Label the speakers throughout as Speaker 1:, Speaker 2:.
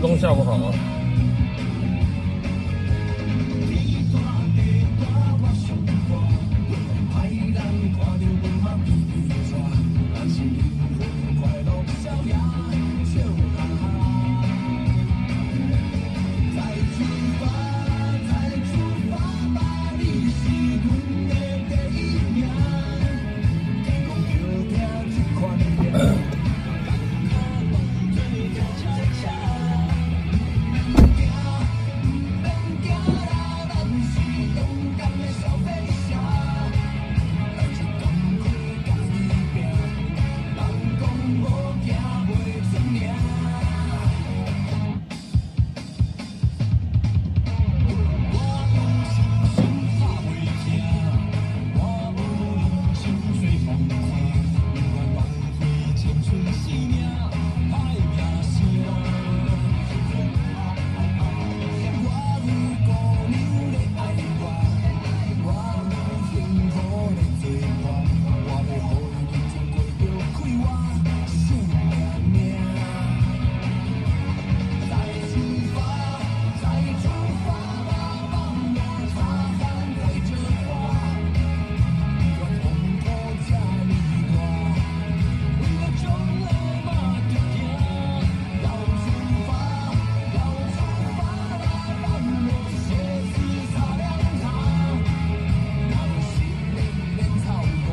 Speaker 1: 公下午好啊。
Speaker 2: 天大地大我上大，歹人看著阮嘛皮皮掣，咱是灵魂快樂少爺，笑哈哈。再出發，再出發吧，你是阮的第一名。天公著疼這款命，艱苦當作跳恰恰。毋驚，毋免驚啦，咱是勇敢的小飛俠。來一工課共你拼，人講無行袂出名。我有信心拍袂疼，我有人生做风看，不願浪費青春生命，歹名聲。我有姑娘咧愛我，我有幸福咧做伴，我欲予伊日子過著快活，惜命命。再出發，再出發吧，放我擦汗對著汗，不管風雨這呢大，為了將來嘛著行。要出發，要出發啦，放我鞋子擦亮它。若無失戀免操肝，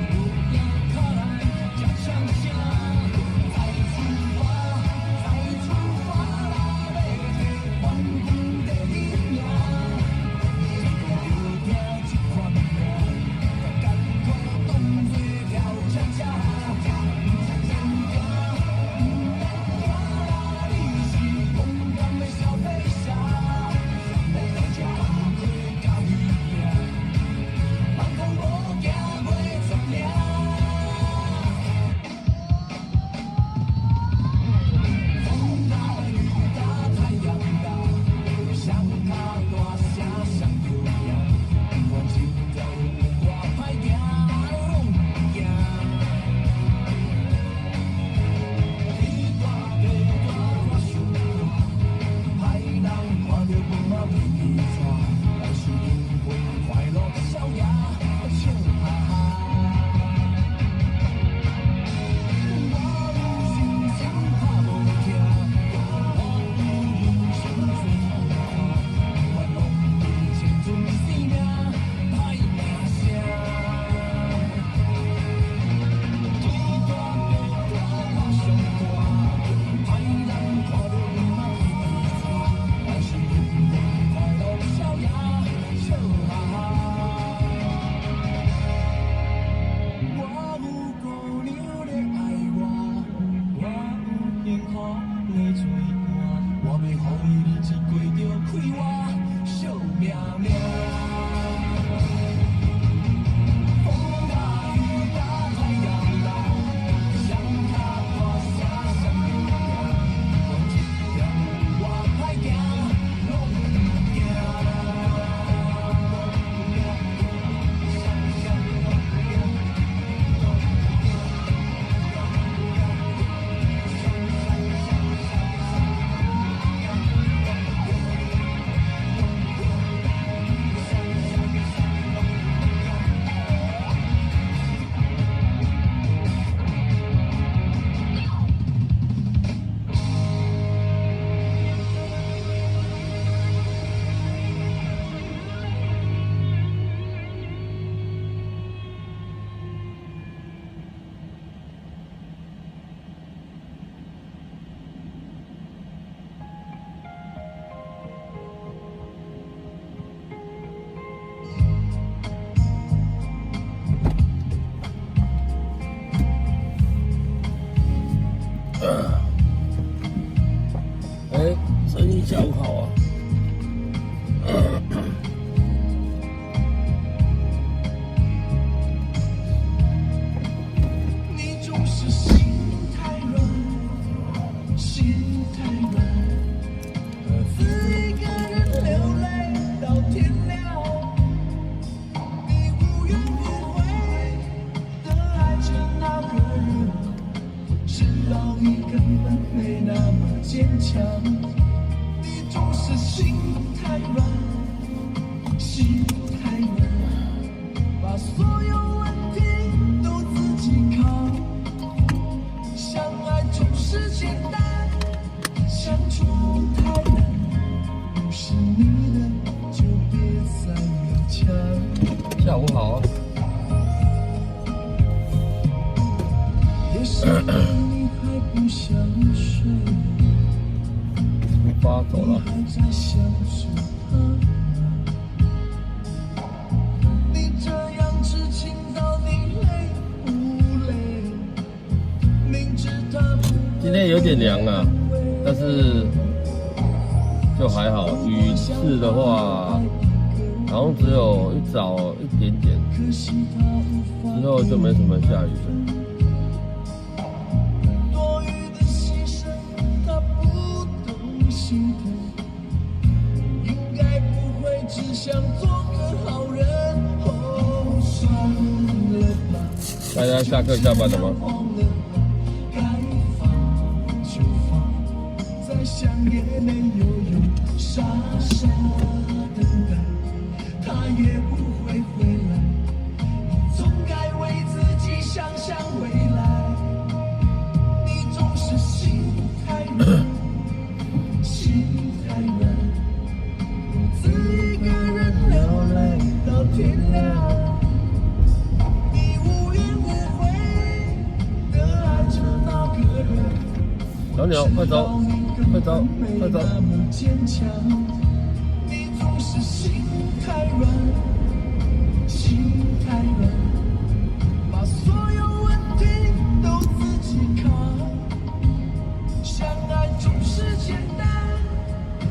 Speaker 2: 有影跤來才聲聲。再出發，再出發啦，欲摕冠軍第一名。天公著疼這款命，共艱苦當作跳恰恰。毋免驚，毋免驚啦，你是勇敢的小飛俠。來一工課共你拼，人講無行袂出名。風大雨大太陽大，雙跤大聲雙著行，不管前途有偌歹行，攏毋驚。天大地大我上大，歹人看著阮嘛皮皮掣，咱是靈魂快樂少爺，笑哈哈。我有信心拍無疼，我有人生做風看，不願浪費青春生命，歹名聲。天大地大我上大，歹人看著阮嘛皮皮掣，咱是靈魂快樂少爺，笑哈哈。我有姑娘咧愛我，我有幸福咧做伴，我欲予伊日子過著快活，惜命命。風大雨大太陽大，雙跤大聲雙著行，不管前途有偌歹行，攏毋驚。
Speaker 1: 哎，生意下午好啊。
Speaker 2: 你總是心太軟，心太軟，獨自一個人流淚到天亮。你無怨無悔的愛着那個人，知道你根本沒那麼堅強，你總是心太軟，心太軟，把所有問題都自己扛。相愛總是簡單，相處太難，不是你的就別再勉強。
Speaker 1: 下午好。
Speaker 2: 夜深了，你還不想睡，
Speaker 1: 出發走了。
Speaker 2: 你還在想着他嗎？你這樣痴情到底累不累？明知他不
Speaker 1: 今天有點涼啊，但是就還好。雨勢的話，好像只有一早一點點，
Speaker 2: 可惜他無法
Speaker 1: 之後就沒什麼下雨了。
Speaker 2: 多餘的犧牲，他不懂心疼，應該不會只想做個好人。哦，算了吧，
Speaker 1: 大家下課下班了嗎？
Speaker 2: 忘了吧，該放就放，再想也沒有用，傻傻等待，他也不會回來。你總該為自己想想未來。你總是心太軟，心太軟，獨自一個人流淚到天亮。你無怨無悔的愛着那個人。
Speaker 1: 小鳥，快走，快走，快走！
Speaker 2: 那麼堅強，你總是心太軟，心太軟，把所有問題都自己扛。相愛總是簡單，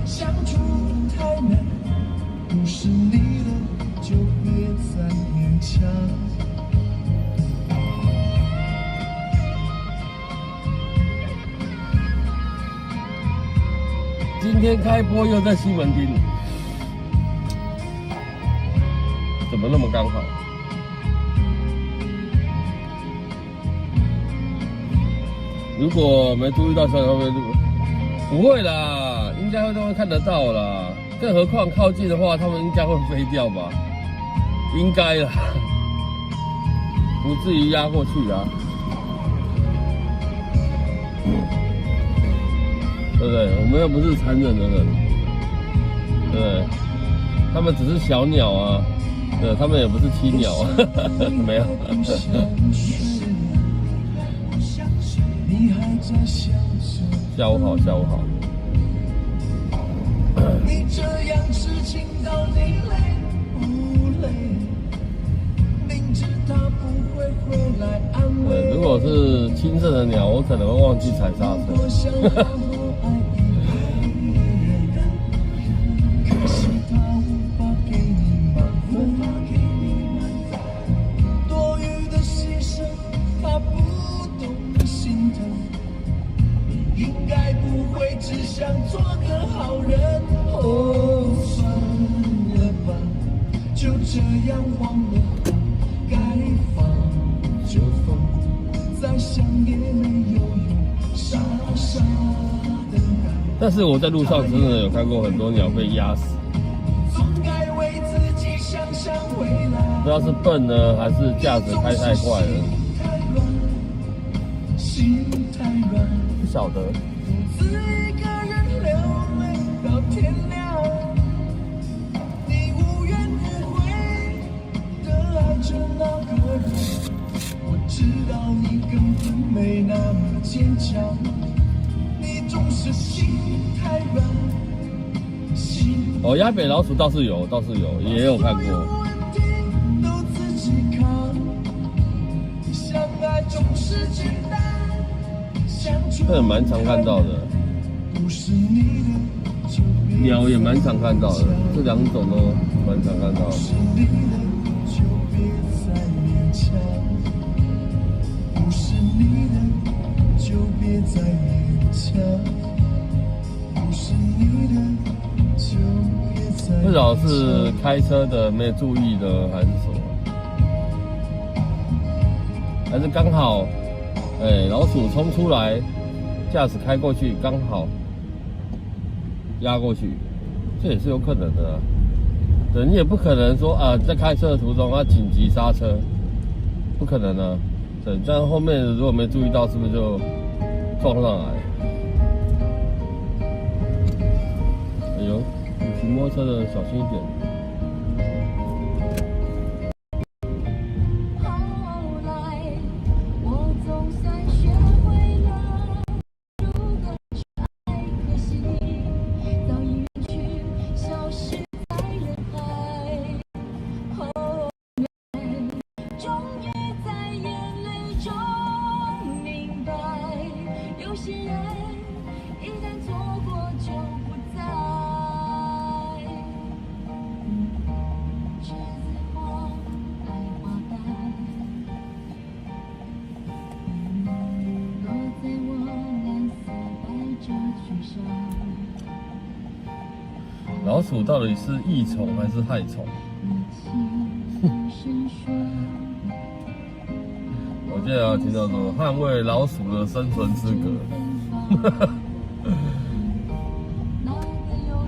Speaker 2: 相處太難，不是你的就別再勉強。
Speaker 1: 今天開播又在西門町，怎麼那麼剛好？如果沒注意到小鳥會不會？不會啦，應該會都會看得到啦。更何況靠近的話，他們應該會飛掉吧？應該啦，不至於壓過去啊。對不對？我們又不是殘忍的人，對不對？他們只是小鳥啊，對，他們也不是青鳥啊，沒有。
Speaker 2: 你還在想着
Speaker 1: 下午好，下午好。
Speaker 2: 你這樣痴情到底累不累？明知他不會回來安
Speaker 1: 對，
Speaker 2: 慰。
Speaker 1: 如果是青色的鳥，我可能會忘記踩剎
Speaker 2: 如果
Speaker 1: 車。
Speaker 2: 想好好愛一個人，可惜他無法給你滿分。多餘的犧牲，他不懂心疼。你應該不會只想做個好人。哦，算了吧，就這樣忘了吧，該放就放，再想也沒有用，傻傻等待。
Speaker 1: 但是我在路上真的有看過很多鳥被壓死，
Speaker 2: 總該為自己想想未來。
Speaker 1: 不知道是笨呢，還是駕駛開太快了，
Speaker 2: 心太軟，
Speaker 1: 不曉得。
Speaker 2: 獨自一個人流淚到天亮。你無怨無悔的愛着那個人，我知道你根本沒那麼堅強，你總是心太軟，心。
Speaker 1: 哦，鴨北老鼠倒是有，倒是有，也有看過。
Speaker 2: 所有問題都自己扛，相愛總是簡單，相處
Speaker 1: 這蠻常看到的，
Speaker 2: 不是你的就別
Speaker 1: 鳥也蠻常看到的，這兩種都蠻常看到
Speaker 2: 不
Speaker 1: 的。
Speaker 2: 是你的就別再勉強，不是你的就別再勉強，不是你的就別再
Speaker 1: 不曉得是開車的沒注意的，還是什麼，還是剛好哎，老鼠衝出來，駕駛開過去，剛好壓過去，這也是有可能的啊。對，你也不可能說啊，在開車的途中啊緊急剎車，不可能啊。對，這樣後面如果沒注意到，是不是就撞上來？哎呦，你騎摩托車的小心一點。
Speaker 3: 後來，我總算學會了如何去愛，可惜你早已遠去，消失在人海。後來，終於在眼淚中明白，有些人一旦錯過就不再。梔子花，白花瓣，落在我藍色百褶裙上。
Speaker 1: 老鼠到底是益蟲還是害蟲？
Speaker 3: 你輕聲說，
Speaker 1: 我記得有聽到說捍衛老鼠的生存資格。
Speaker 3: 那個永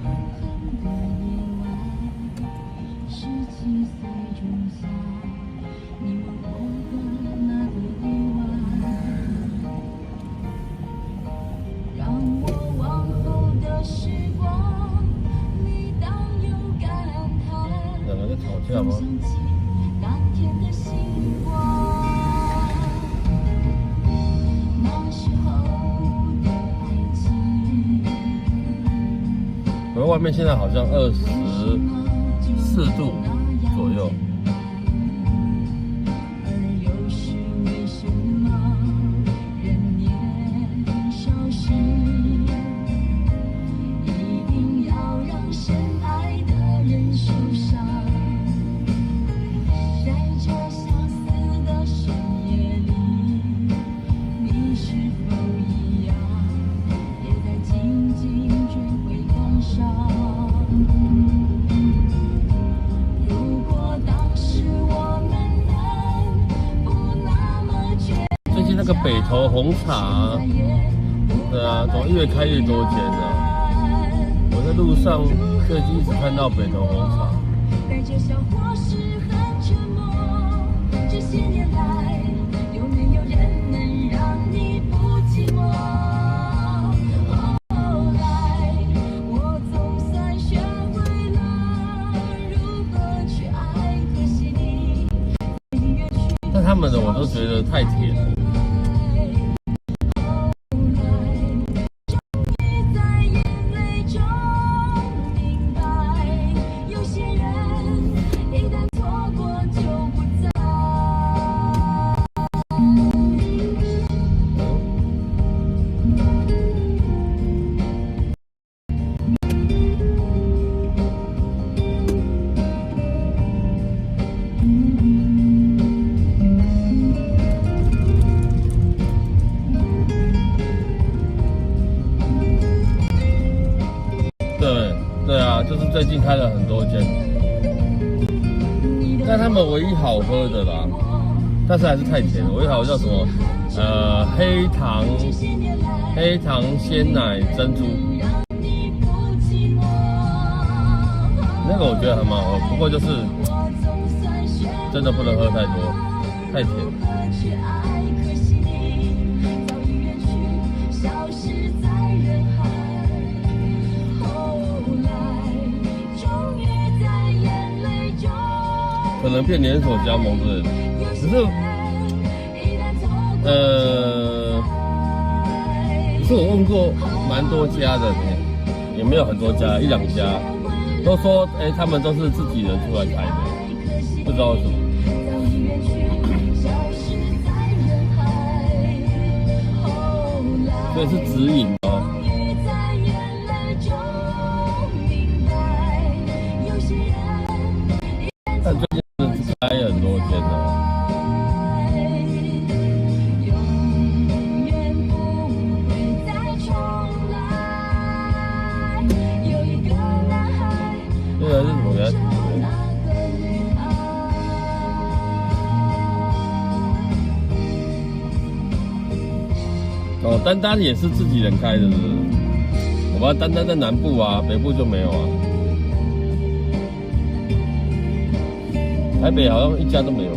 Speaker 3: 恆的夜晚，17歲仲夏，你問我的那個夜晚，讓我往後的時光，每當有感嘆，
Speaker 1: 兩個在吵架嗎？
Speaker 3: 總想起當天的星光。那時候的愛情。
Speaker 1: 可是外面現在好像24度左右。
Speaker 3: 而又是為什麼人年少時，一定要讓深愛的人受傷？在這相思的深夜裡，你是否一樣，也在靜靜追悔感傷？如果當時我們能不那麼倔
Speaker 1: 最近那個北投紅茶，對啊，怎麼越開越多間呢？我在路上最近一直看到北投紅茶。
Speaker 3: 帶著笑或是很沉默，這些年來有沒有人能讓你不寂寞？後來我總算學會了如何去愛，可惜你已遠去。
Speaker 1: 但他們的我都覺得太甜了。
Speaker 3: 後來，終於在眼淚中明白，有些人一旦錯過就不再。
Speaker 1: 哦，對對啊，就是最近開了很多間，但他們唯一好喝的啦，但是還是太甜了。唯一好叫什麼？黑糖鮮奶珍珠，那個我覺得還蠻好喝，不過就是真的不能喝太多，太甜。可能變連鎖加盟之類的，只是，呃，可是我問過蠻多家的，也沒有很多家，一兩家，都說，哎，他們都是自己人出來開的，不知道為什麼。所以是直營哦。但最近真的是開很多間哦。
Speaker 3: 永遠不會再重來。有一個男孩，
Speaker 1: 這個是怎麼給他
Speaker 3: 那個女孩。
Speaker 1: 哦，丹丹也是自己人開的，是不是？我把丹丹在南部啊，北部就沒有啊。台北好像一家都沒有。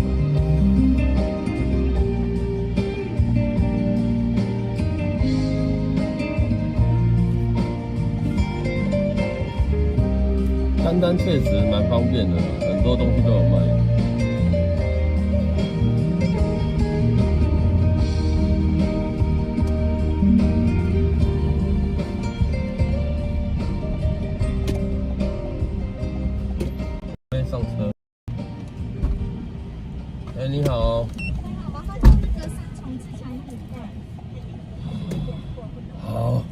Speaker 1: 丹丹確實蠻方便的，很多東西都有賣。上車。哎，你好。
Speaker 4: 你好，麻煩叫那個三重自強五罐。
Speaker 1: 好。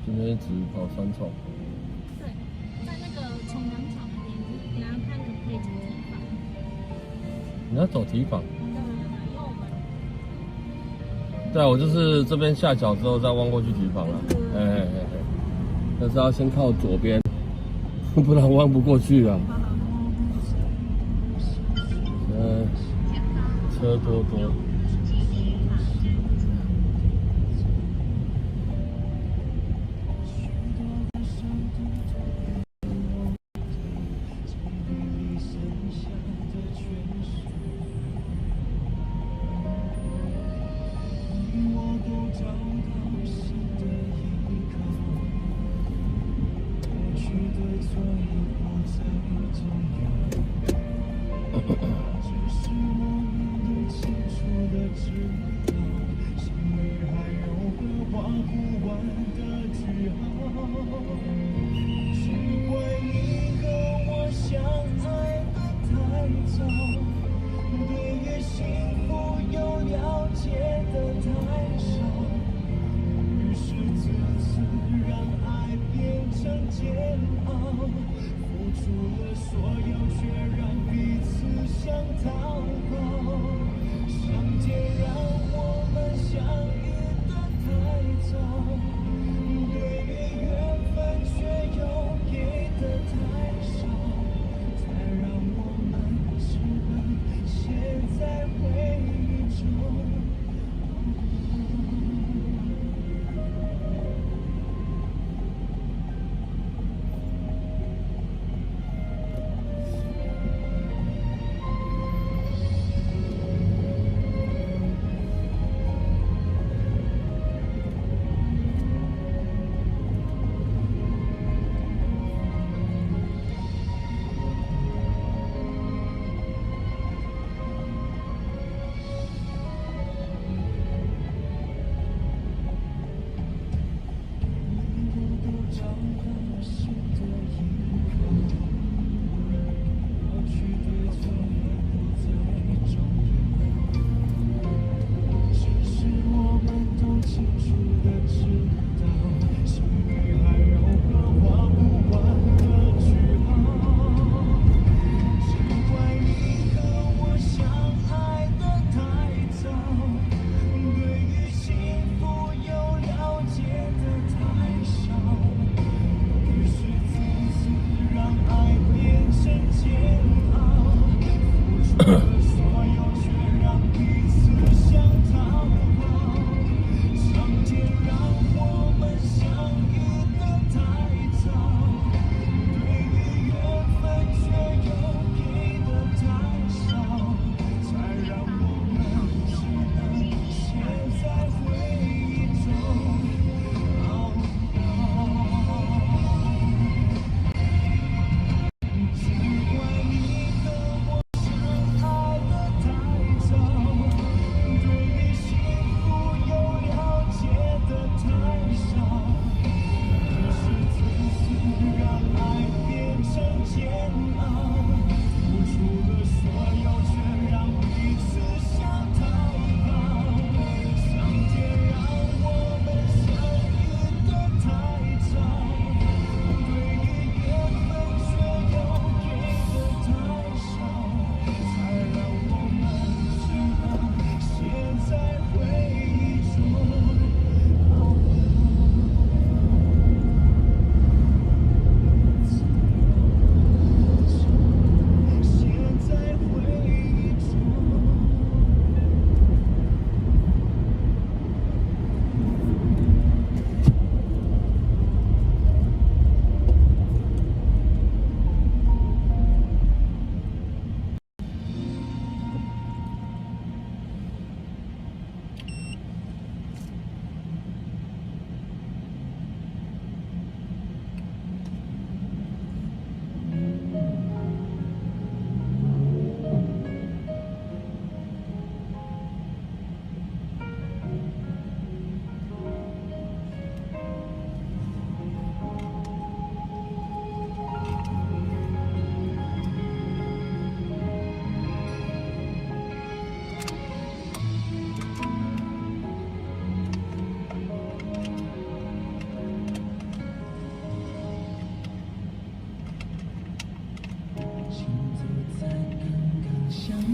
Speaker 1: 今天只跑三重。
Speaker 4: 對，在那個重陽橋那邊，等下看可不可以走堤防。
Speaker 1: 你要走堤防？
Speaker 4: 對對對，因為我們。
Speaker 1: 對啊，我就是這邊下橋之後再彎過去堤防了。哎哎哎哎，但是要先靠左邊，不然彎不過去啊。嗯，車多多。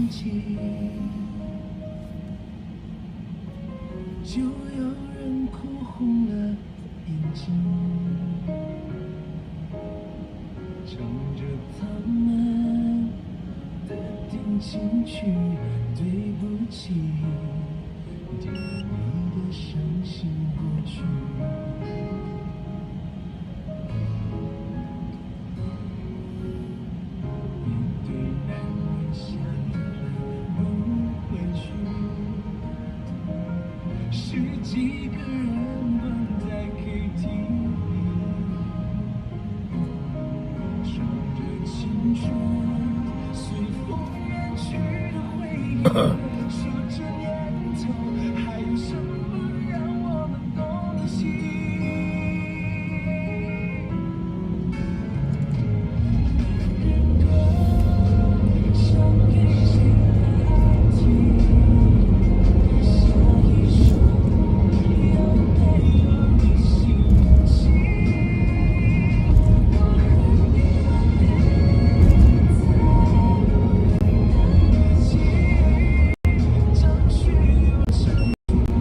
Speaker 2: 起，就有人哭紅了眼睛，唱着他們的定情曲，對不起，聽你的傷心過去。面對男人下了班不回去，十幾個人關在 KTV，唱着青春隨風遠去的回憶，說這年頭還有什麼讓我們動心？男人歌唱給誰來聽？下一首有沒有你心情？我和你在無人的街，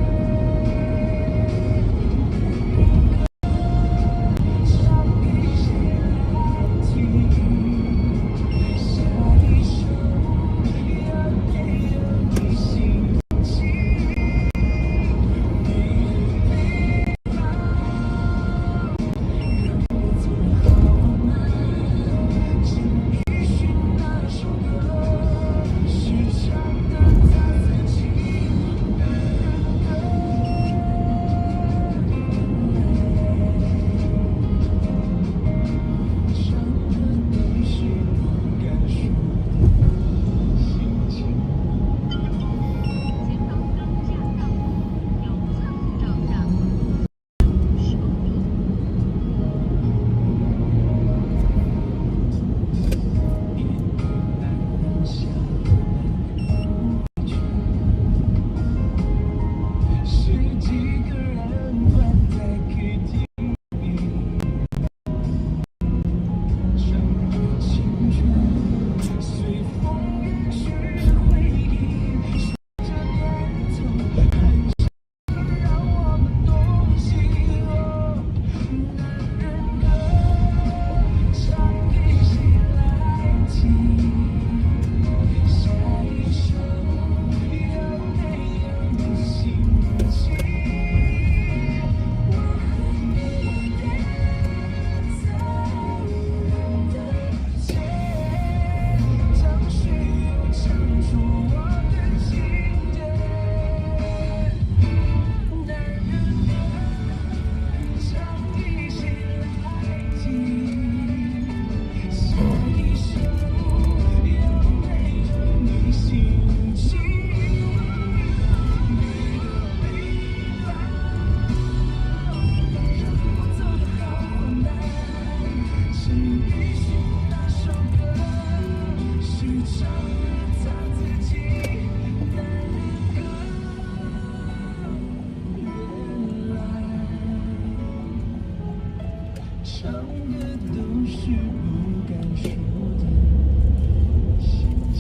Speaker 2: 張學友唱出我的情節。男人歌唱給誰來聽？下一首有沒有你心情？你的背包讓我走得好慢。陳奕迅那首歌是唱的他自己。男人歌，原來唱的都是不敢說的心情。
Speaker 4: 前方高架道路有测速照相，50公里。
Speaker 2: 一對男人下了班不回去，十幾個人關在 KTV，唱着青春隨風遠去的回憶，說這年頭還有什麼讓我們動心？哦，男人歌唱給誰來聽？下一首有沒有你心情？我和你跌在無人的街，張學友唱出我的情節。男人歌唱給誰來聽？下一首有沒有你心情？你的背包讓我走得好緩慢。陳奕迅那首歌是唱的他自己。男人歌，原來唱的都是不敢說的心情。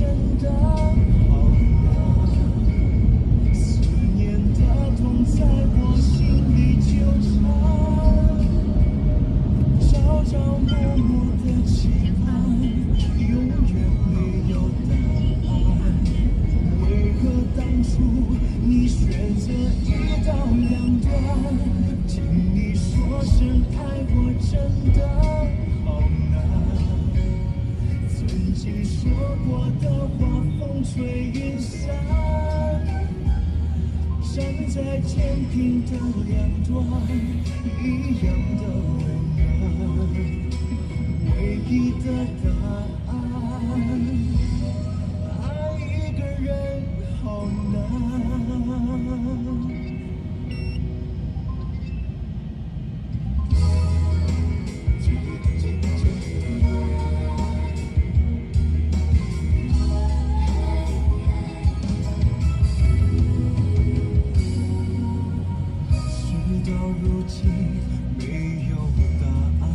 Speaker 2: 真的好難，思念的痛在我心裡糾纏，朝朝暮暮的期盼，永遠沒有答案。為何當初你選擇一刀兩斷？聽你說聲愛我真的好難。曾經說過的話，風吹雲散，站在天平的兩端，一樣的為難，唯一的答案，愛一個人好難。事到如今沒有答案，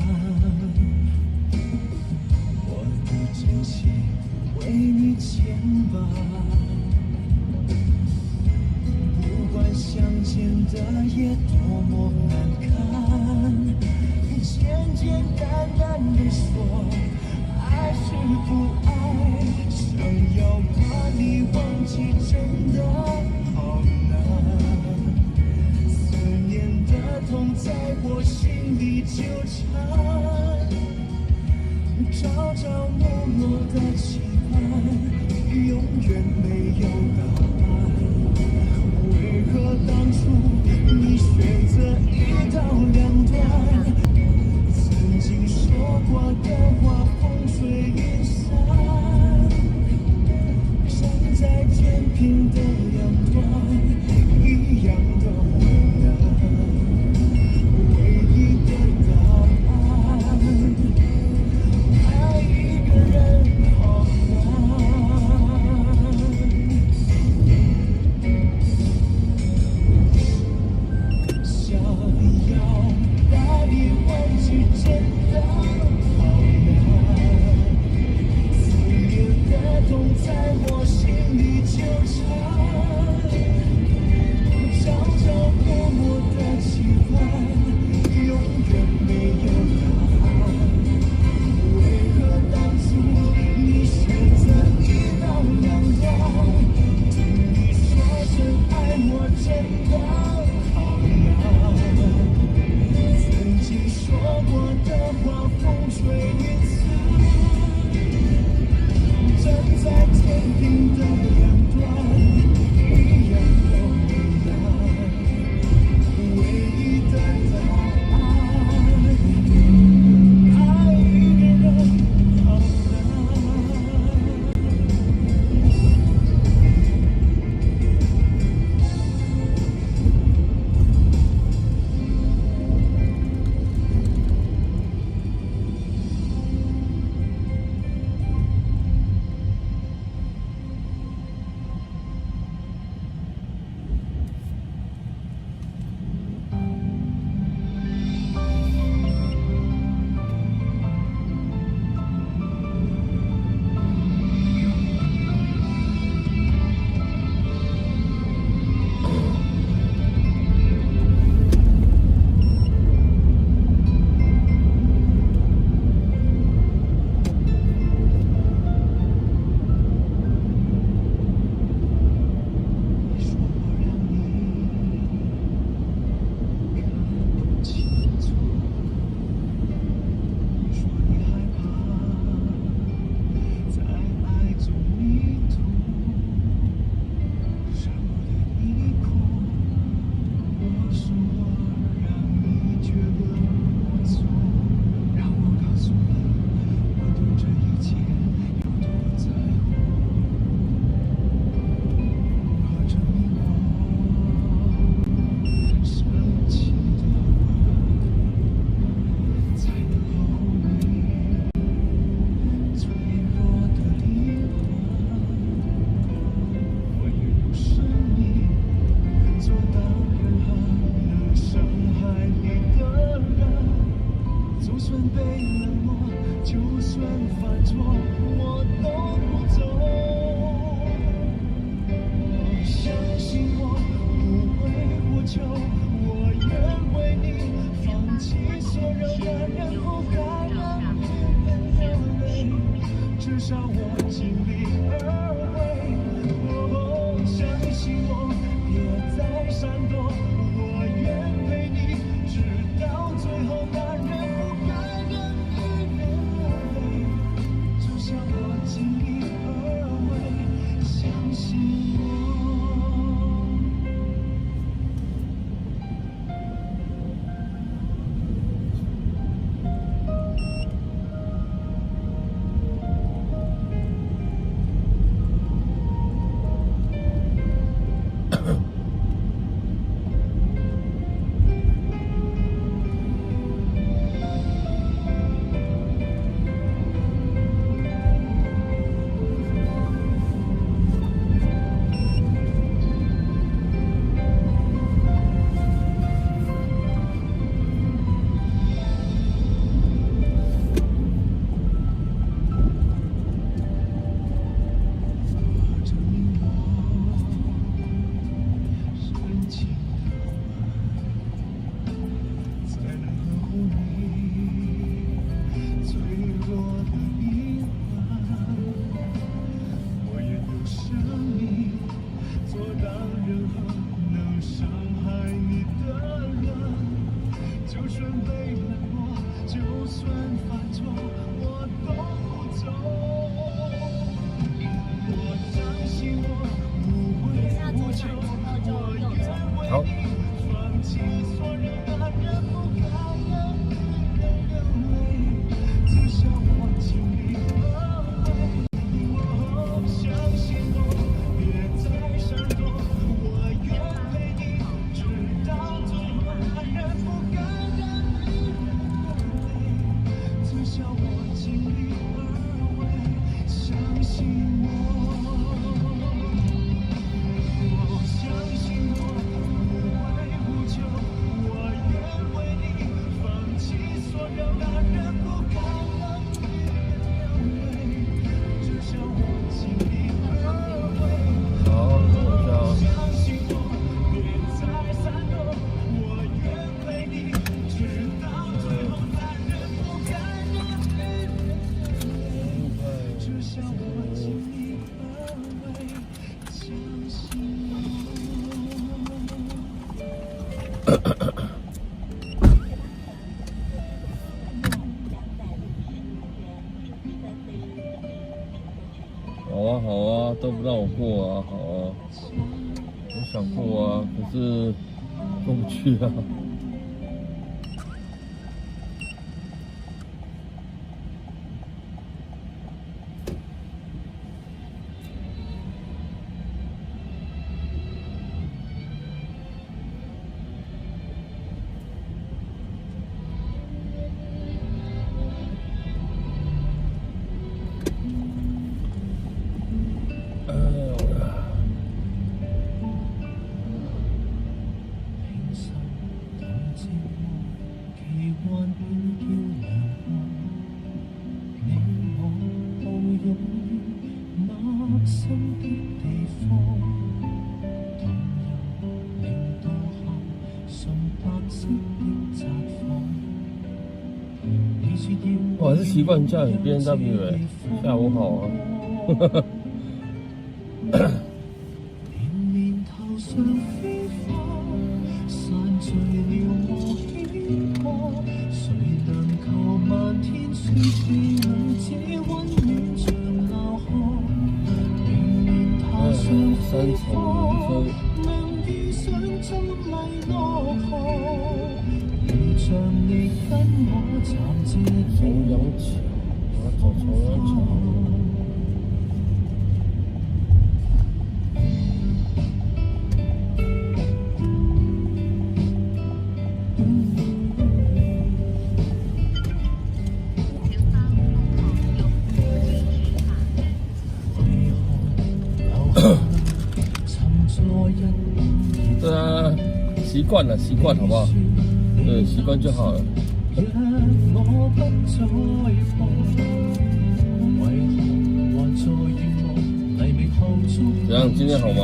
Speaker 2: 我的真心為你牽絆，不管相見的夜多麼難堪，簡簡單單的說愛是不愛，想要把你忘記真的好難。思念的痛在我心裡糾纏，朝朝暮暮的期盼，永遠沒有答案。為何當初你選擇一刀兩斷？曾經說過的話，風吹雲散，站在天平的兩端，一樣的為難，唯一的答案，愛一個人好難。想要求，我願為你放棄所有男人不該讓女人流淚，至少我盡力而為。哦，相信我，別再閃躲，我願陪你直到最後，男人不該讓女人流淚，至少我盡力而為，相信我。證明我深情的吻，才能呵護你脆弱的靈魂。我願用生命阻擋任何能傷害你的人，就算被冷落，就算犯錯，我都不走。我相信我無悔無求，我願為你放棄所有男人不該讓女人流淚，至少我盡力而為。哦，相信我，別再閃躲，我願陪你直到最後，男人不該讓女人流淚，至少我盡力而為，相信我。我相信我無悔無求，我願為你放棄所有男人不該讓女人流淚，至少我盡力而為。
Speaker 1: 好，等我一下哦。
Speaker 2: 相信我，別再閃躲，我願陪你直到最後，男人不該讓女人流淚，至少我盡力而為，相信我。
Speaker 1: 好啊，好啊，都不讓我過啊，好啊，我想過啊，可是過不去啊。哎呦
Speaker 2: 平常同寂寞，奇幻便叫陽光。你我都勇於陌生的地方，同遊零度下純白色的札幌。你說要
Speaker 1: 我還是習慣叫你 BMW 欸，下午好啊。
Speaker 2: 綿綿頭上飛花，散聚了我牽掛。誰能求漫天雪地裏這溫暖長留下？綿綿頭上飛花，能遇上壯麗落霞，如像你跟我暫借
Speaker 1: 重陽橋，我要走重陽橋。
Speaker 4: 前方路口右直法。
Speaker 2: 為何留下沉坐一
Speaker 1: 對啊，習慣了，習慣好不好？對，習慣就好了。
Speaker 2: 若我不再碰，為何還在願望黎明後
Speaker 1: 怎樣？今天好嗎？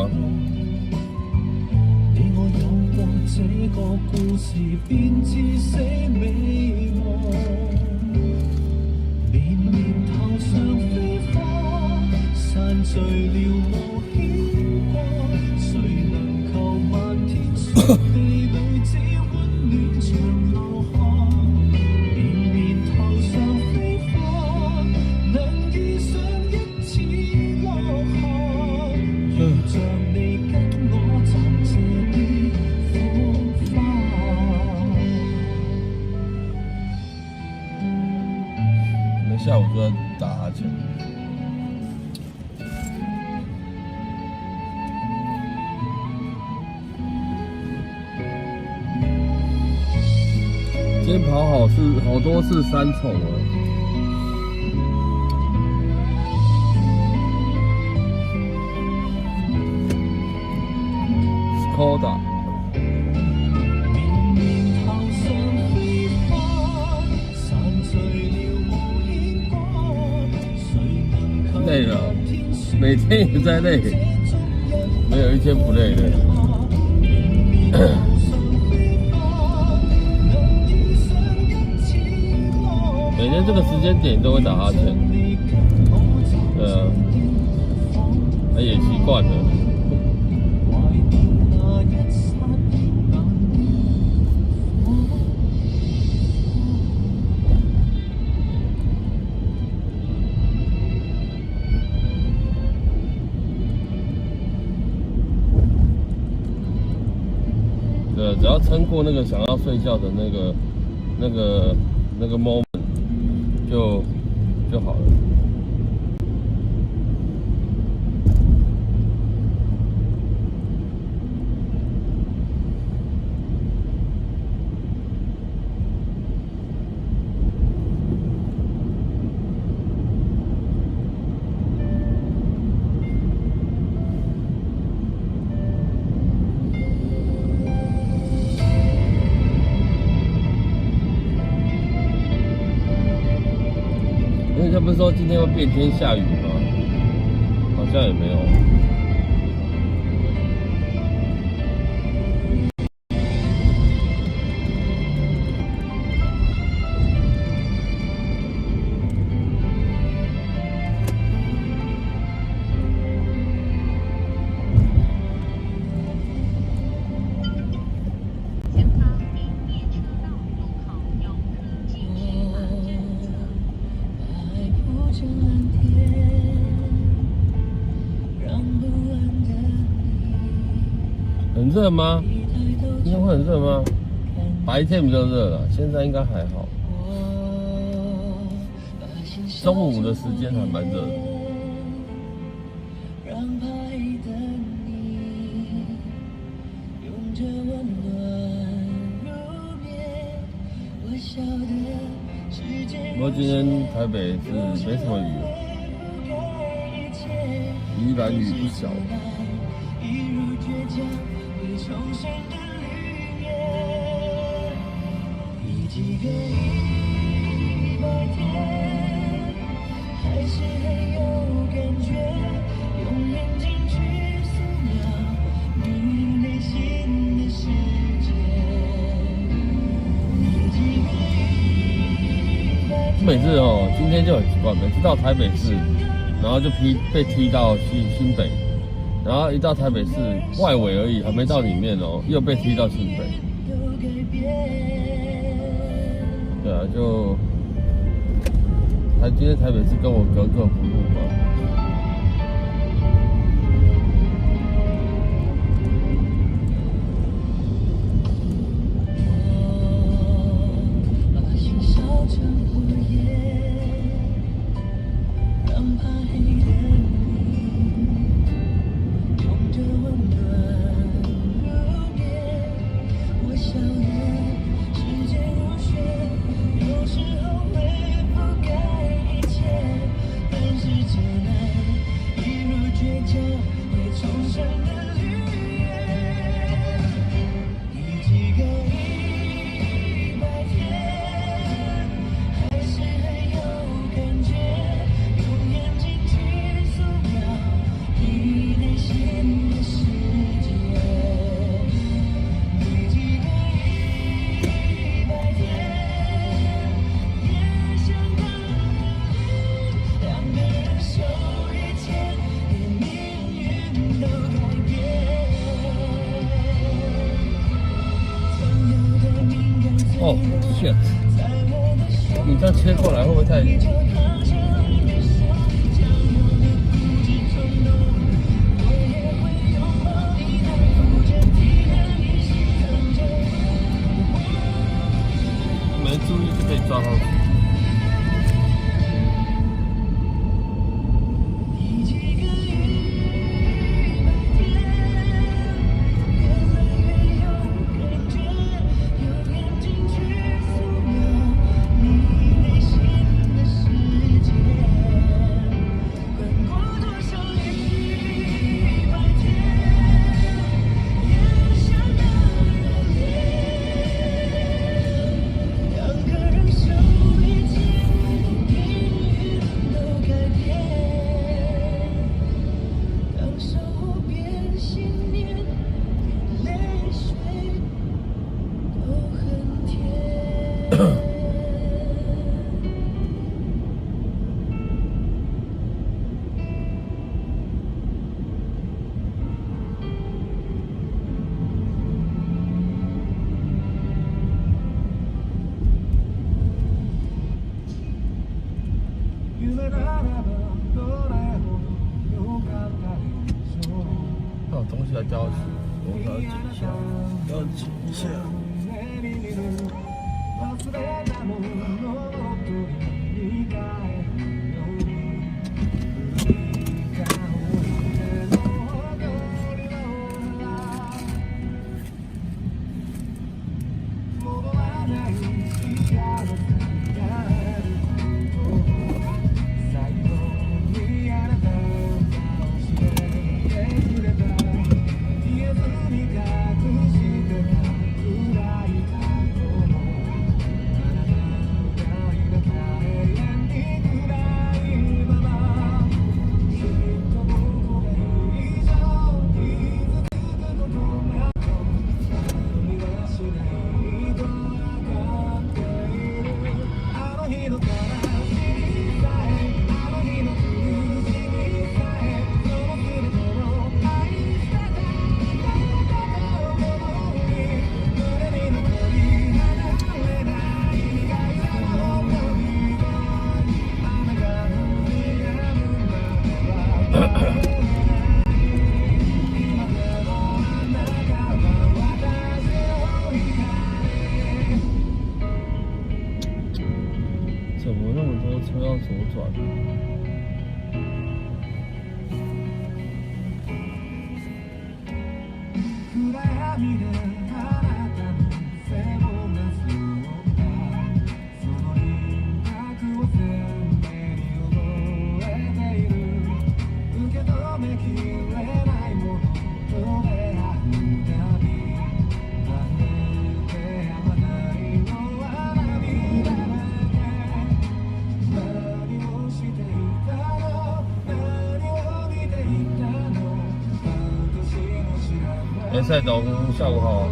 Speaker 2: 你我有過這個故事變至死美夢。綿綿頭上飛花，散聚了無牽掛，誰能求漫天雪地裏只溫暖長留下？綿綿頭上飛花，能遇上一次落霞，如像你跟我摘這啲火花。
Speaker 1: 我們下午就在打哈欠。今天跑好是好多次三重啊。Skoda。
Speaker 2: 綿綿頭上飛花，散聚了無牽掛，誰能求
Speaker 1: 累了，每天也在累，沒有一天不累的。
Speaker 2: 綿綿頭上飛花，能遇上一次落
Speaker 1: 每天這個時間點都會打哈欠，
Speaker 2: 你跟我摘
Speaker 1: 對啊，也習慣了。
Speaker 2: 懷念那一剎那的火花。
Speaker 1: 對，只要撐過那個想要睡覺的那個 moment 就好了。因為他不是說今天會變天下雨嗎？好像也沒有。
Speaker 4: 前方临列車道路口有科技鐵馬站側。
Speaker 3: 把愛鋪成藍天，讓不安的
Speaker 1: 很熱嗎？
Speaker 3: 你一抬頭
Speaker 1: 今天會很熱嗎？
Speaker 3: 看
Speaker 1: 白天比較熱了，現在應該還好。
Speaker 3: 我，把心燒
Speaker 1: 中午的時間還蠻熱的。
Speaker 3: 讓怕黑的你擁着溫暖入眠。我曉得時間
Speaker 1: 不過今天台北是沒什麼雨，宜蘭雨不小。
Speaker 3: 一如倔強會重生的綠葉，第幾個100天，還是很有感覺，用眼睛去素描你內心的世界。第幾個100天，
Speaker 1: 每次哦，今天就很奇怪，每次到台北市，然後就被踢到新北，然後一到台北市外圍而已，還沒到裡面哦，又被踢到新北。
Speaker 3: 都改變。
Speaker 1: 對啊，就，他今天台北市跟我格格不入嘛。
Speaker 3: 我把心燒成火焰，讓怕黑的你擁着溫暖入眠。我曉得時間如雪，有時候會覆蓋一切，但是這愛一如倔強會重生的綠葉。第幾個100天，還是很有感覺，用眼睛去素描你內心的世界。第幾個
Speaker 1: 哦，shit！你這樣切過來會不會太？沒注意就被撞上去。那東西要掉下去，我要撿一下，要撿一下。怎麼那麼多車要左轉？哎，蔡董，下午好。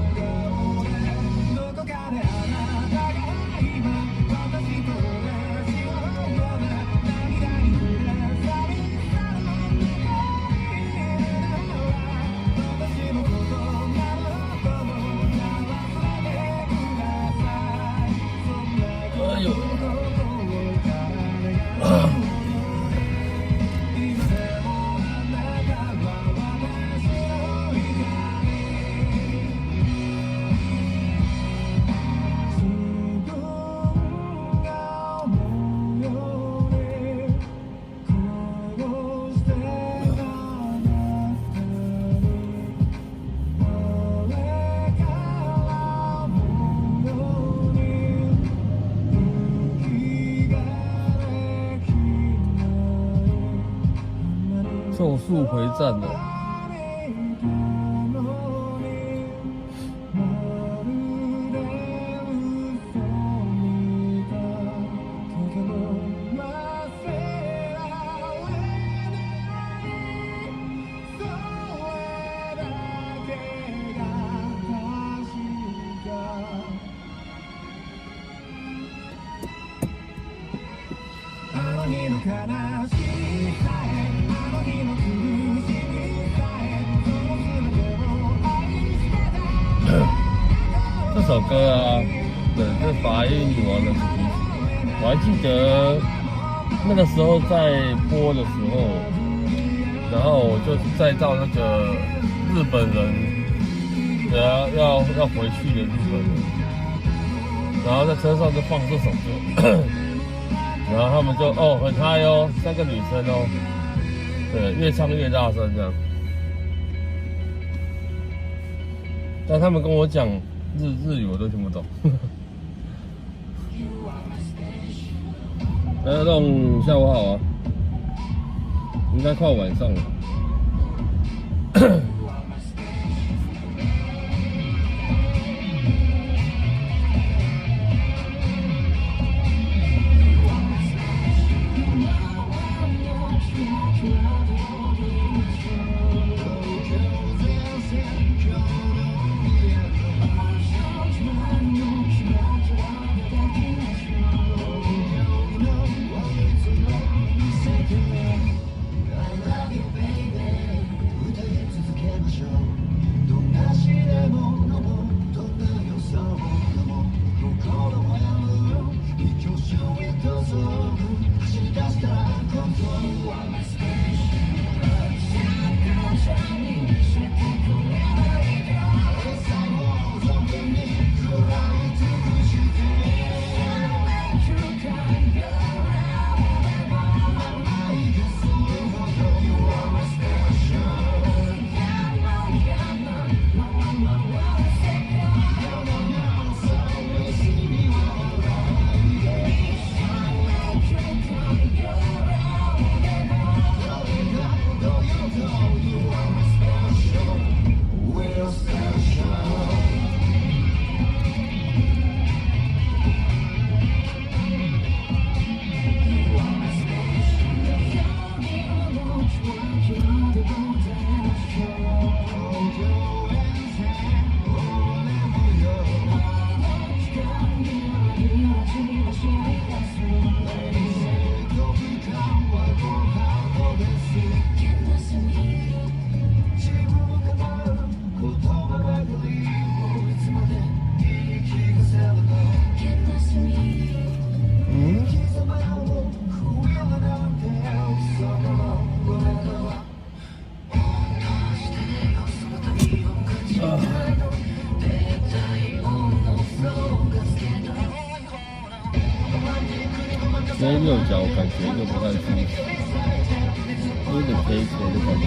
Speaker 1: 哎呦！咒術迴戰的。這首歌啊，对，这法医女王的主题曲，我还记得那个时候在播的时候，然后我就载到那个日本人，对啊，要回去的日本人，然后在车上就放这首歌，然后他们就哦很嗨哦，三个女生哦，对，越唱越大声这样。但他们跟我讲日语，我都听不懂。哎，弄下午好啊，应该快晚上了。嗯。啊。这右脚感觉就不太舒服，有点肥肥的感觉。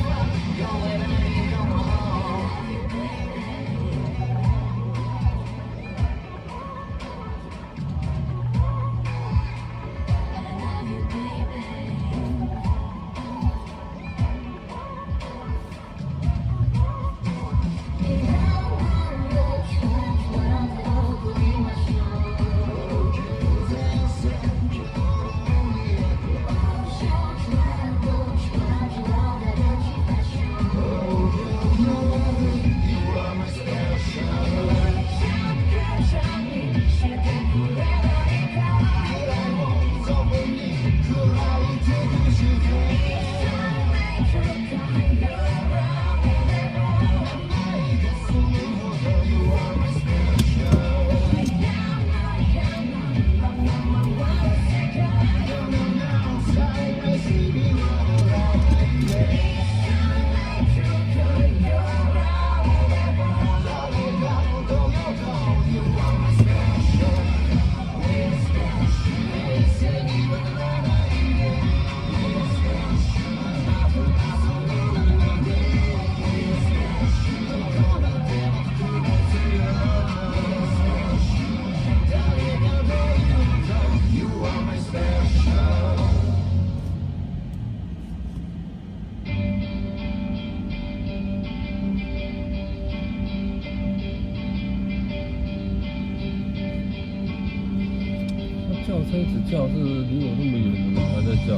Speaker 1: 叫车子叫是离我那么远，怎么还在叫？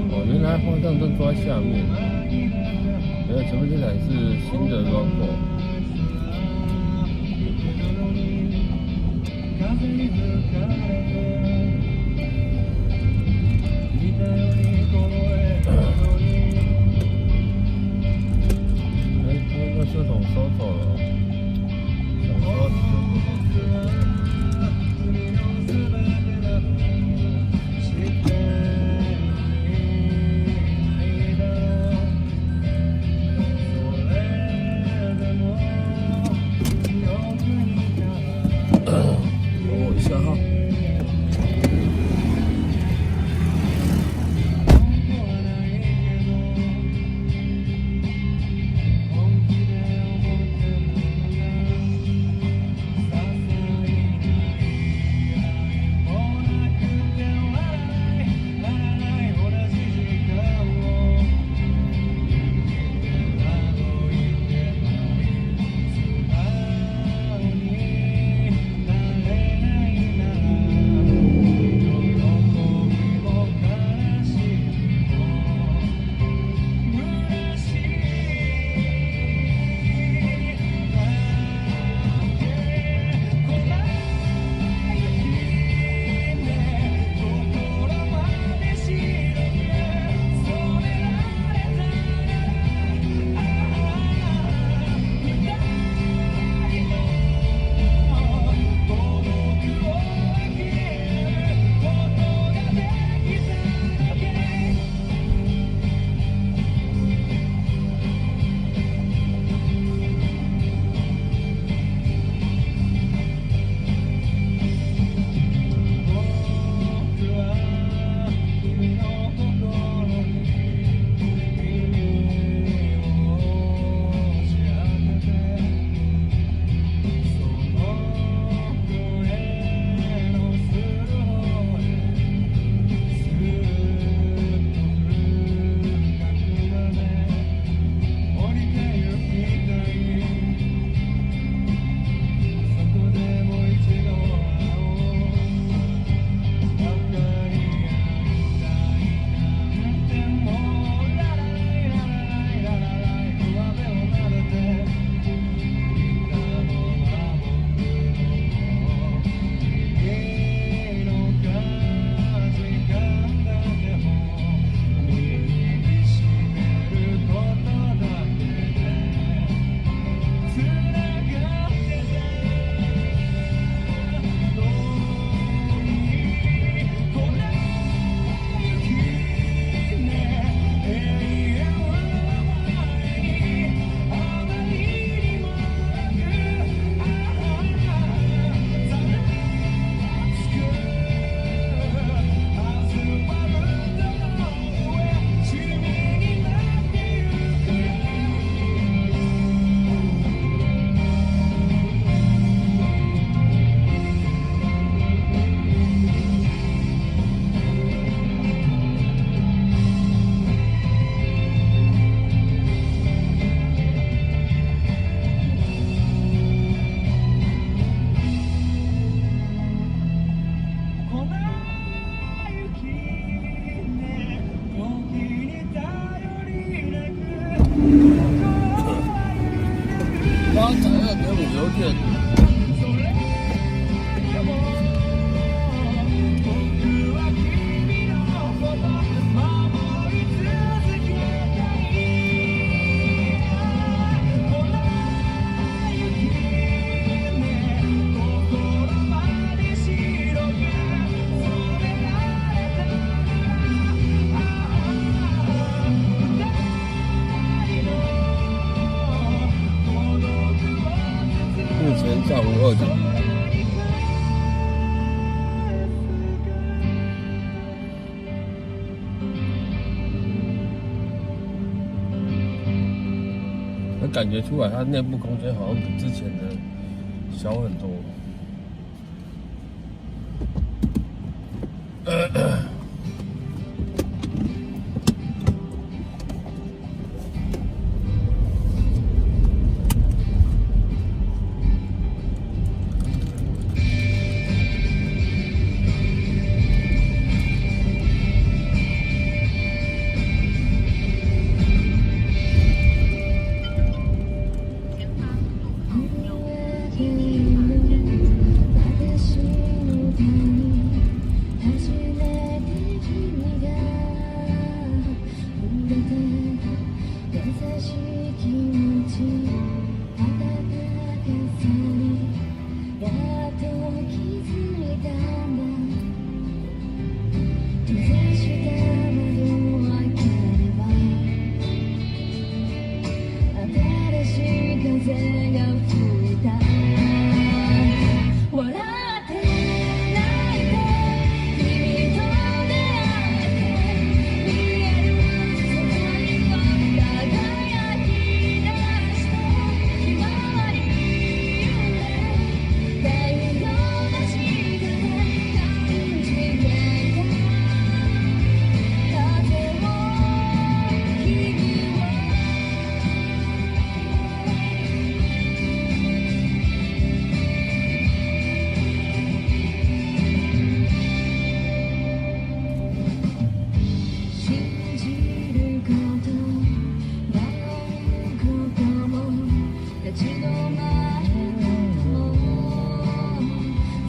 Speaker 1: 哦，原来换上像都坐在下面。沒有，前面這台是新的 RAV4。哎，這個垃圾桶收走了。想說。等我一下哈。8.2.5油電。目前暫無惡警。那感覺出來，它內部空間好像比之前的小很多。
Speaker 3: ている私の手に初めて君が触れて優しい気持ち温かさにやっと気づいたんだ。閉ざした窓を開ければ新しい風が吹いた。笑って泣いて君と出会えて見える世界は輝き出してひまわり揺れる太陽の下で感じていた風を君を。信じること迷うことも立ち止まることも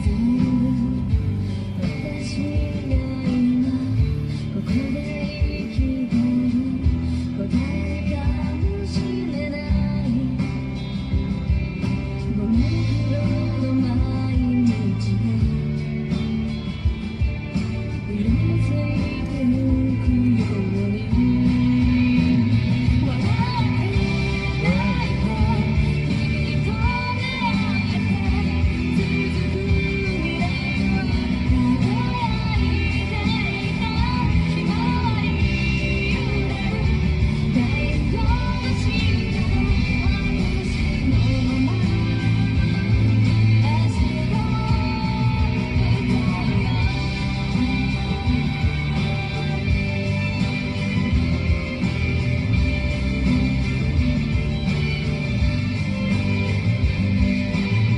Speaker 3: 全部私が今ここで生きてる答えかもしれない。ももクロの毎日が色づいてゆくように笑って泣いて君と出会えて続く未来は輝いていたひまわり揺れる太陽の下で私のまま明日を迎えよう。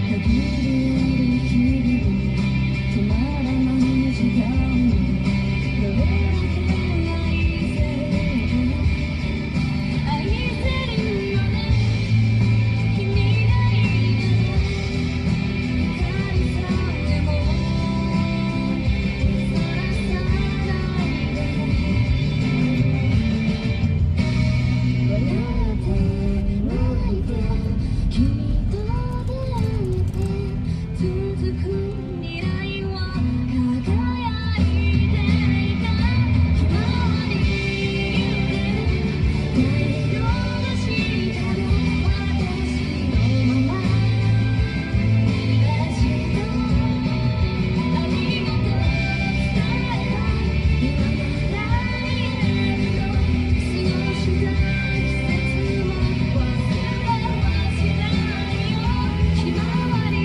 Speaker 3: 限りある日々も止まらない時間もどれだけ愛せるか愛せるよね君がいれば光さえもそらさないで笑って泣いて君と出会えて続く未来は輝いていたひまわり揺れる太陽の下で私のまま明日ありがとう伝えたい。今なら言えるよ。過ごした季節も忘れはしないよひまわり。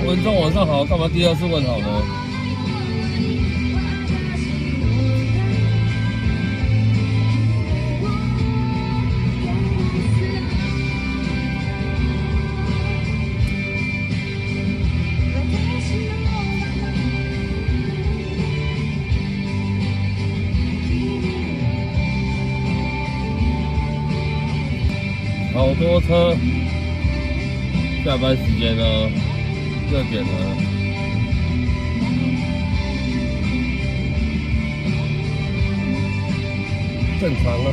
Speaker 1: 观众晚上好，干嘛第二次问好呢？
Speaker 3: 私の君を照らす私のまま君
Speaker 1: 好多车，下班时间了，6点了，正常了。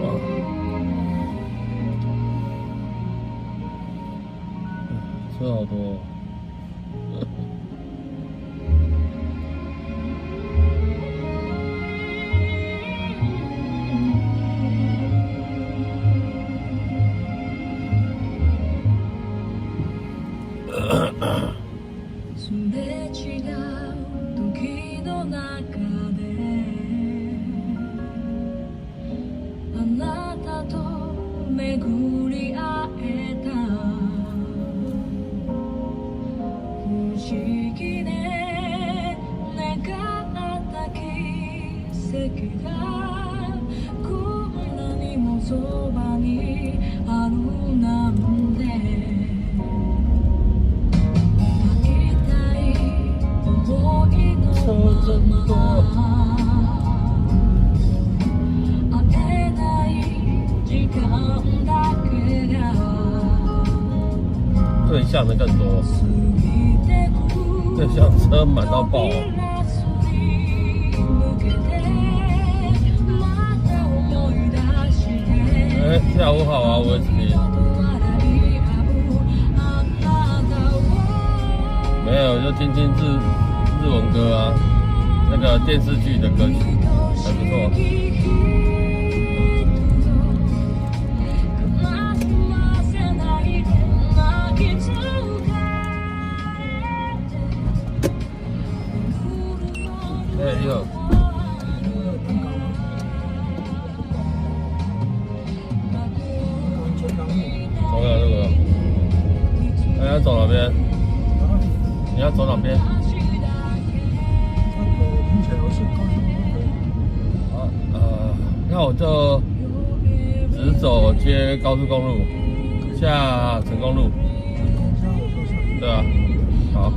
Speaker 1: 哇，车好多哦。
Speaker 3: すれ違う時の中であなたと巡り会えた。不思議ね願った奇跡がこんなにもそばにあるなんて会いたい思いのまま会えない時間だけが
Speaker 1: 对向的更多，
Speaker 3: 過ぎてく
Speaker 1: 對向車滿到爆。
Speaker 3: 扉すり抜けてまた思い出して
Speaker 1: 哎，下午好啊，我是
Speaker 3: 人と笑い合うあなたを
Speaker 1: 沒有，就聽聽日文歌啊，那個電視劇的歌曲還不錯。
Speaker 3: 悲しませないで泣きつかれて
Speaker 1: 哎，你好，走哪這個？哎，要走哪邊？你要走哪邊？
Speaker 2: 那個林泉樓是高雄都可以。
Speaker 1: 啊那我就直走接高速公路，下成功路，
Speaker 2: 成功下我就下去。
Speaker 1: 對啊，好。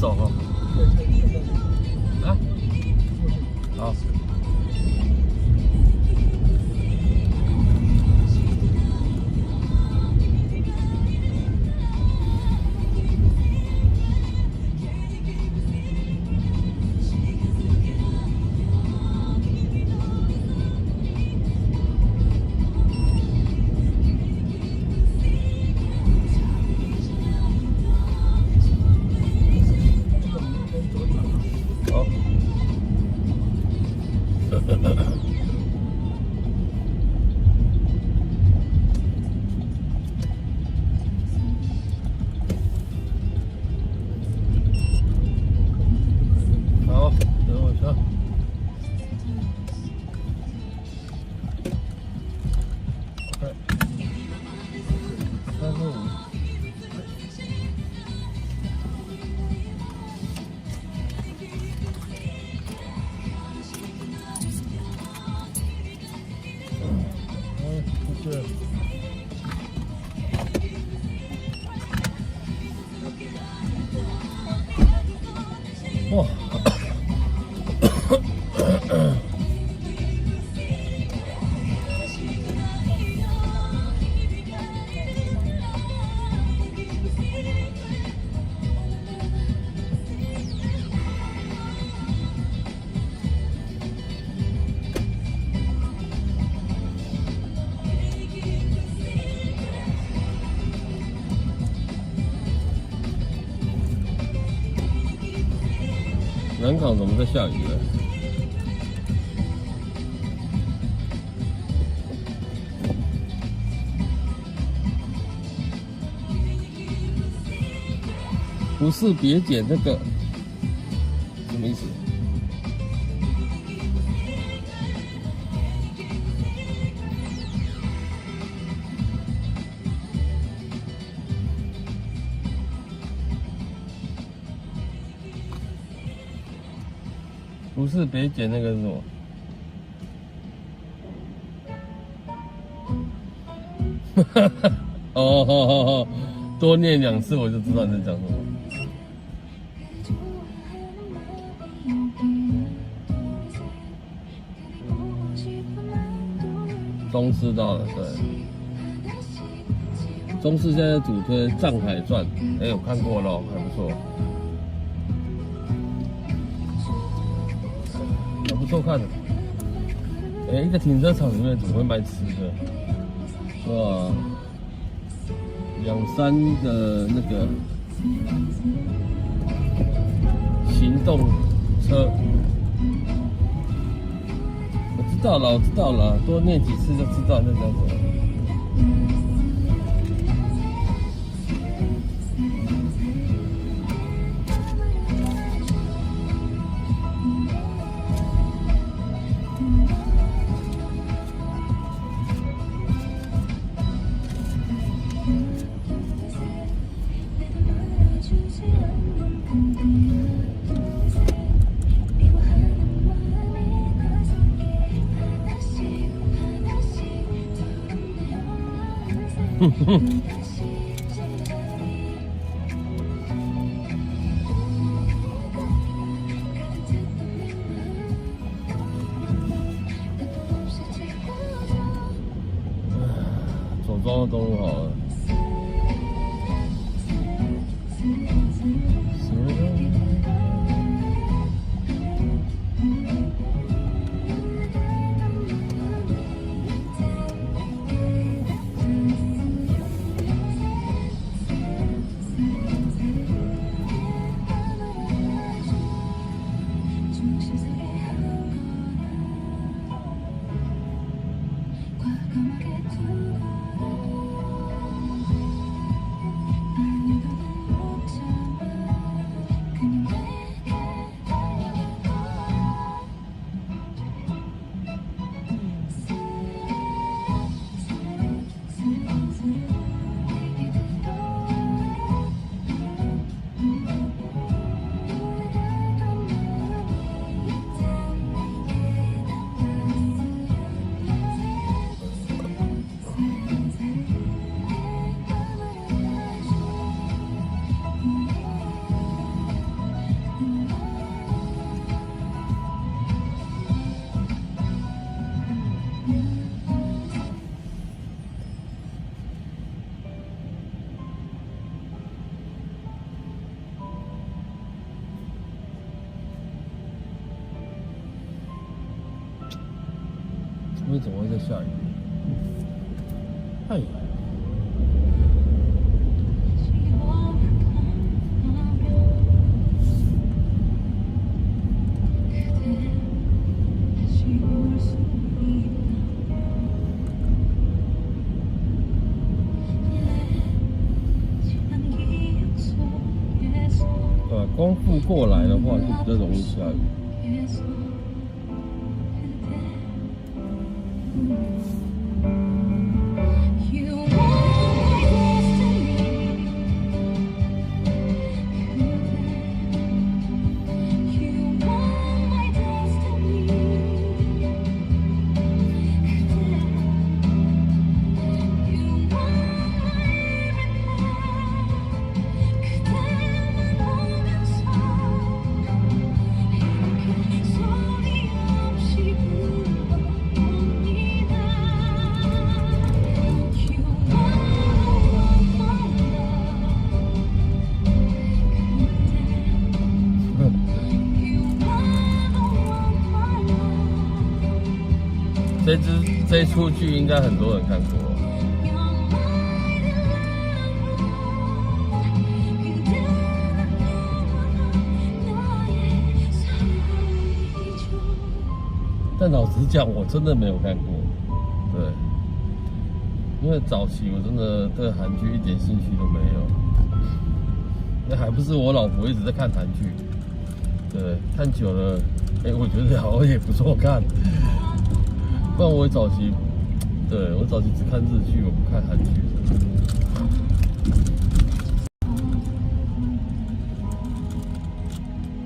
Speaker 1: 走哦。啊？好。好。好，等我一下。OK，35。嗯，谢谢。哇！南港怎么在下雨了？不是，别剪那个，什么意思？不是别剪那个是什么？哦，多念两次我就知道你在讲什么。中视到了，对。中视现在主推《藏海传》，哎，我看过了，还不错，还不错看的。哎，一个停车场里面怎么会卖吃的？哇，两三个那个行动车，我知道了，我知道了，多念几次就知道你在讲什么。哼哼。左庄的东路好了。怎么会在下雨？哎。
Speaker 3: 다시 허락한다면 그대 다시 올 수 있다면 내 지난 기억 속에서
Speaker 1: 对吧？光复过来的话，就比较容易下雨。
Speaker 3: 속에서 그대 You are my destiny. 그대 You are my destiny. 그대 You are my everything. 그대만 보면서 이렇게 소리 없이 불러봅니다. You are the one for love. 그대 You are the one for love.
Speaker 1: 这出剧应该很多人看过。
Speaker 3: You're my deliverer. 그대는 영원한 나의 사랑이죠.
Speaker 1: 但老实讲，我真的没有看过。对，因为早期我真的对韩剧一点兴趣都没有。那还不是我老婆一直在看韩剧，对，看久了，哎，我觉得好像也不错看。不然我早期，对，我早期只看日剧，我不看韩剧的。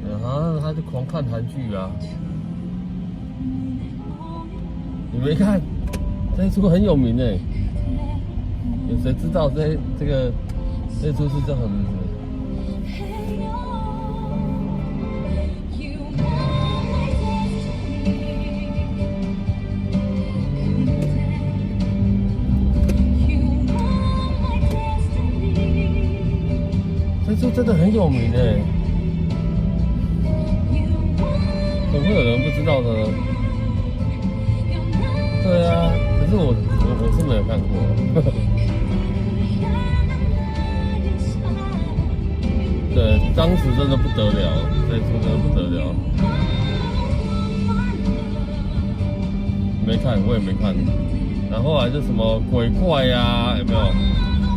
Speaker 1: 对啊，他就狂看韩剧啊。你没看？这一出很有名哎，有谁知道这出是叫什么名字？
Speaker 3: You are my destiny. 그대 You are my destiny.
Speaker 1: 这出真的很有名哎，
Speaker 3: You are
Speaker 1: 怎么会有人不知道呢？对啊，可是我是没有看过。
Speaker 3: 그대를 향한 나의 사랑입니다.
Speaker 1: 对，当时真的不得了，这出真的不得了。没看，我也没看。然后后来就什么鬼怪呀，有没有？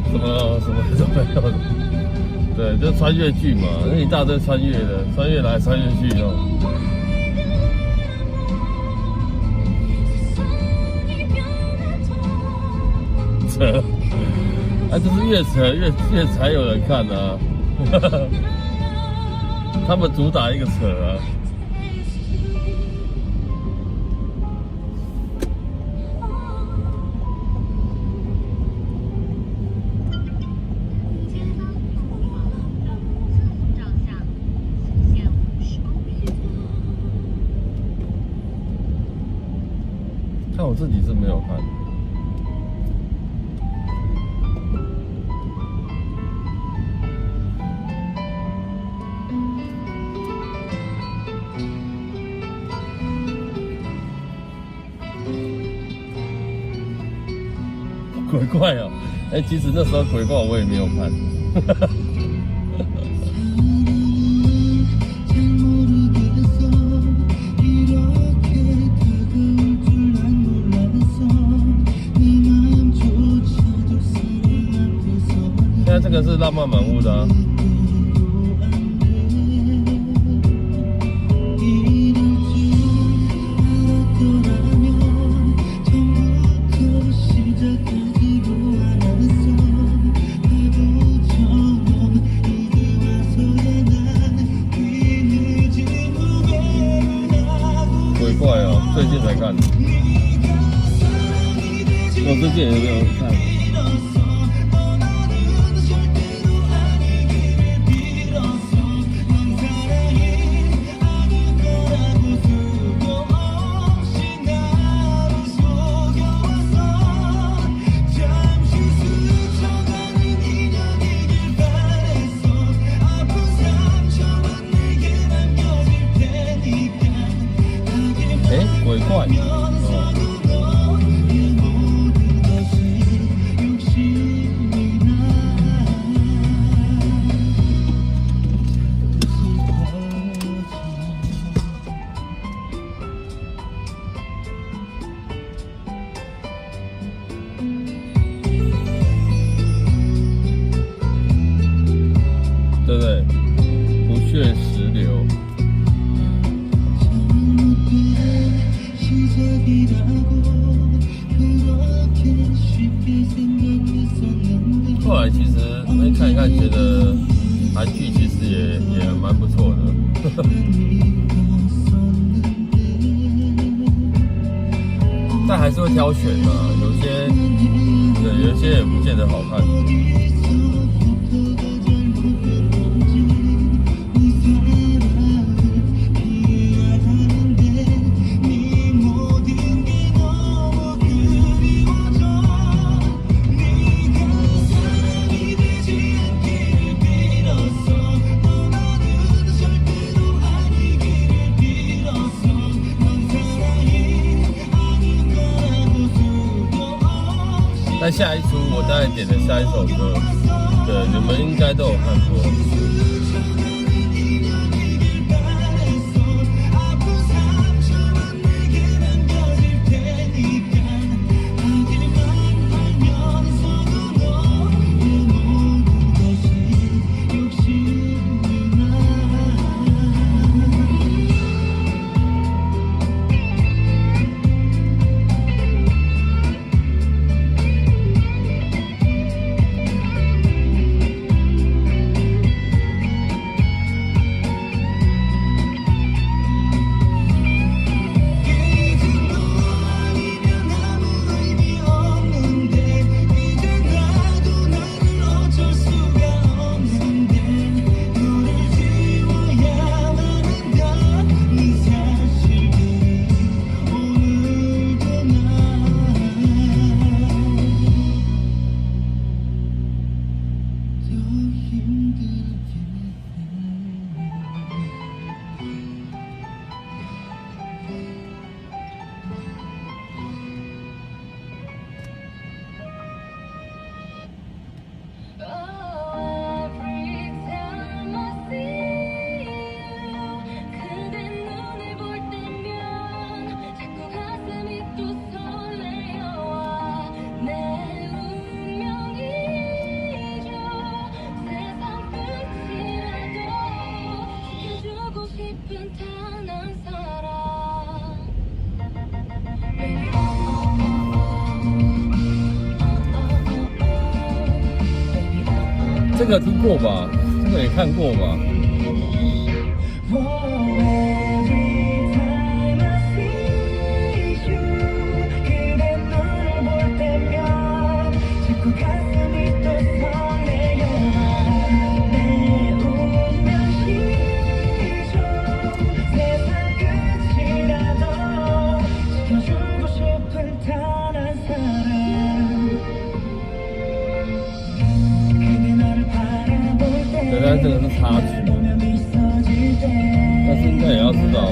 Speaker 1: 什么什么都没有。对，就穿越剧嘛，那一大堆穿越的，穿越来穿越去哦。
Speaker 3: 세상이 변해도
Speaker 1: 扯，啊，就是越扯越才有人看啊。他們主打一個扯啊。
Speaker 3: destiny.
Speaker 4: 前方有红灯，测速照相，速限50公里。
Speaker 1: 但我自己是沒有看。鬼怪哦，哎，其實那時候鬼怪我也沒有看。
Speaker 2: 잘 모르겠어. 이렇게 다가올 줄 난 몰랐어. 네 마음조차도 사랑 앞에서
Speaker 1: 現在這個是浪漫滿屋的啊。
Speaker 2: 안돼. 이럴 줄 알았더라면 처음부터 시작하지도 않았어. 바보처럼 이제 와서야 난 뒤늦은 후회를 하고
Speaker 1: 鬼怪哦，最近才看。
Speaker 2: 네가 사랑이 되지
Speaker 1: 我最近也沒有看。
Speaker 2: 빌었어. 떠나는 절대로 아니기를 빌었어. 넌 사랑이 아닐 거라고 수도 없이 나를 속여왔어. 잠시 스쳐가는 인연이길 바랬어. 아픈 상처만 내게 남겨질 테니까.
Speaker 1: 哎，鬼怪。哦。
Speaker 2: 하면서도 넌
Speaker 1: 後來其實沒看一看，覺得韓劇其實也蠻不錯的。但還是會挑選啊，有些對，有些也不見得好看。但下一出我大概點的下一首歌，對，你們應該都有看過。這個聽過吧？這個也看過吧？原來這個是插曲，但是應該也要知道。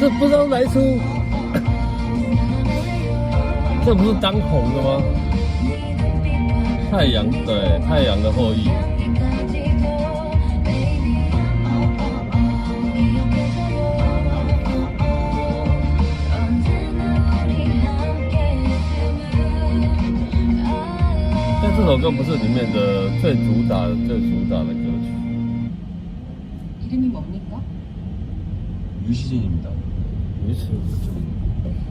Speaker 1: 這不知道來出，這不是當紅的嗎？太陽，對，太陽的後裔。但是這首歌不是裡面的最主打的、最主打的歌曲。
Speaker 3: 이름이 뭡니까?
Speaker 5: 유시진입니다.
Speaker 1: 於是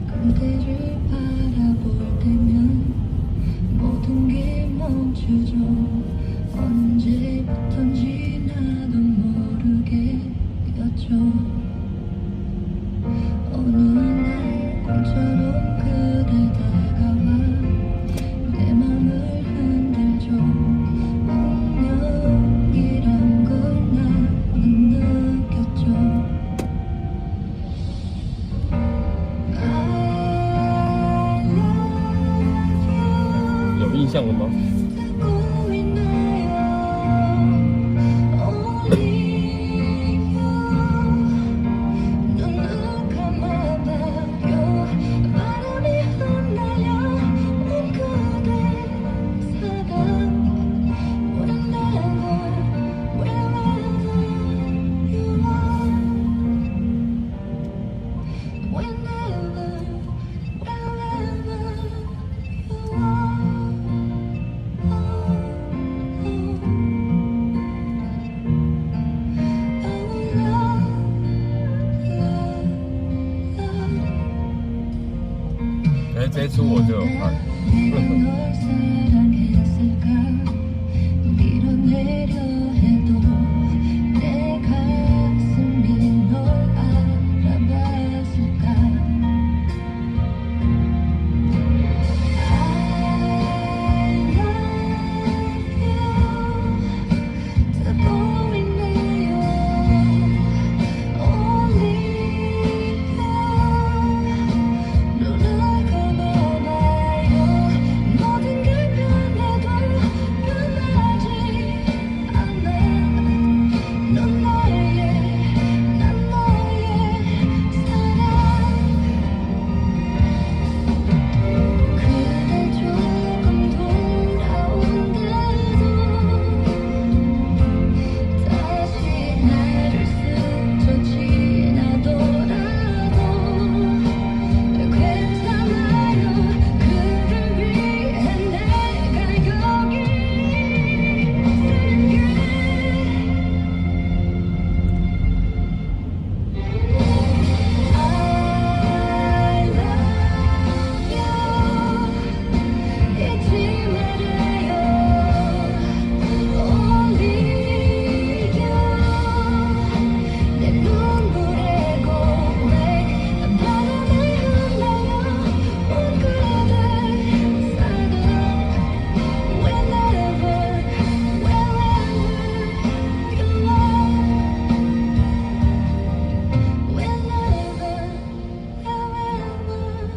Speaker 3: 그대를 바라볼 때면 모든 게 멈춰져. 언제부턴지 나도 모르겠었죠. 어느 날 꿈처럼 그대 다가와 내 맘을 흔들죠. 운명이란 걸 나는 느꼈죠. I love you.
Speaker 1: 有印象了嗎？
Speaker 3: 듣고 있나요? Only you. 눈을 감아봐요. 바람에 흩날려 온 그대 사랑. Whenever, wherever you are. Whenever, wherever you are. I will love, love, love.
Speaker 1: 哎，這一出我就有看。
Speaker 3: 내가 널 사랑했을까? 밀어내려 해도 내 가슴이 널 알아봤을까? I love you. 듣고 있나요? Only you. 눈을 감아봐요. 모든 게 변해도 변하지 않아. 넌 나의, 난 너의 사랑. 그대 조금 돌아온대도 다시 나를 스쳐 지나더라도 괜찮아요. 그댈 위해 내가 여기 있을게. I love you. 잊지 말아요. Only you. 내 눈물의 고백, 바람에 흩날려 온 그대 사랑. Whenever, wherever you are. Whenever, wherever you are.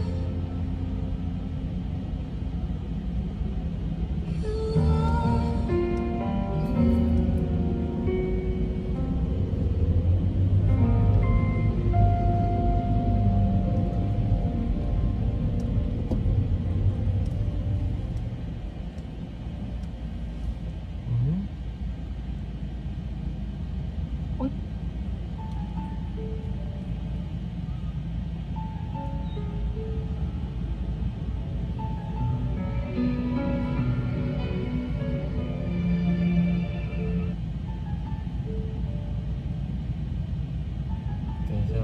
Speaker 1: 嗯。等一下。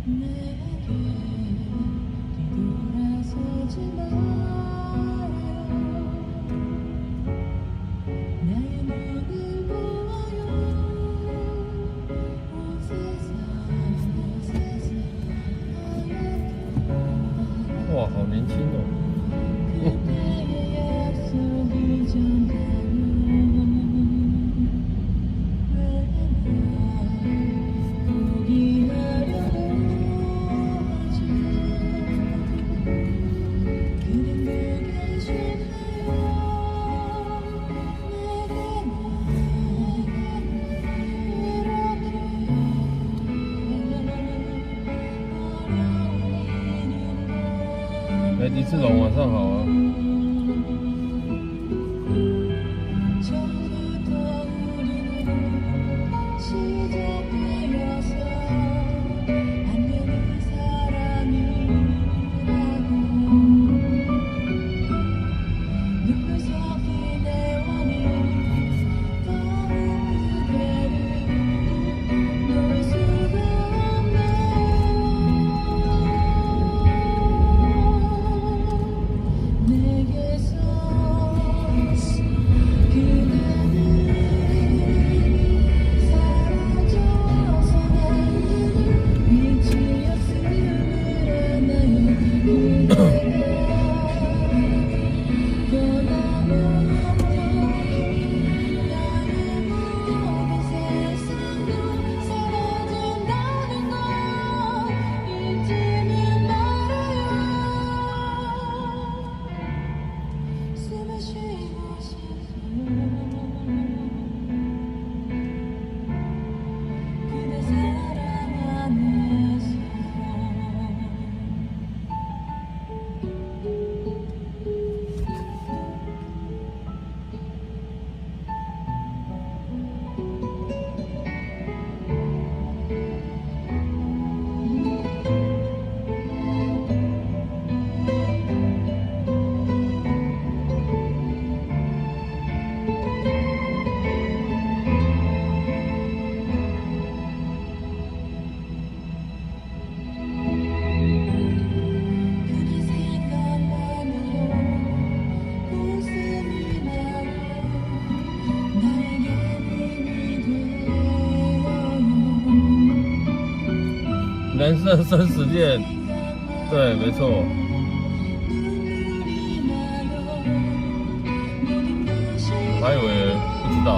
Speaker 3: 내게 뒤돌아서지 마요. 나의 눈을 보아요. 온 세상 세상
Speaker 1: 哇，好年輕哦。
Speaker 3: 그대의 약속이 전하면 왜날 포기하려고 하죠? 그댄 그게 싫나요? 내게 이렇게 어려운
Speaker 1: 哎，李志龍晚上好啊。
Speaker 3: 처음부터 우리
Speaker 1: 蓝色生死恋，對，沒錯。我還以為不知道。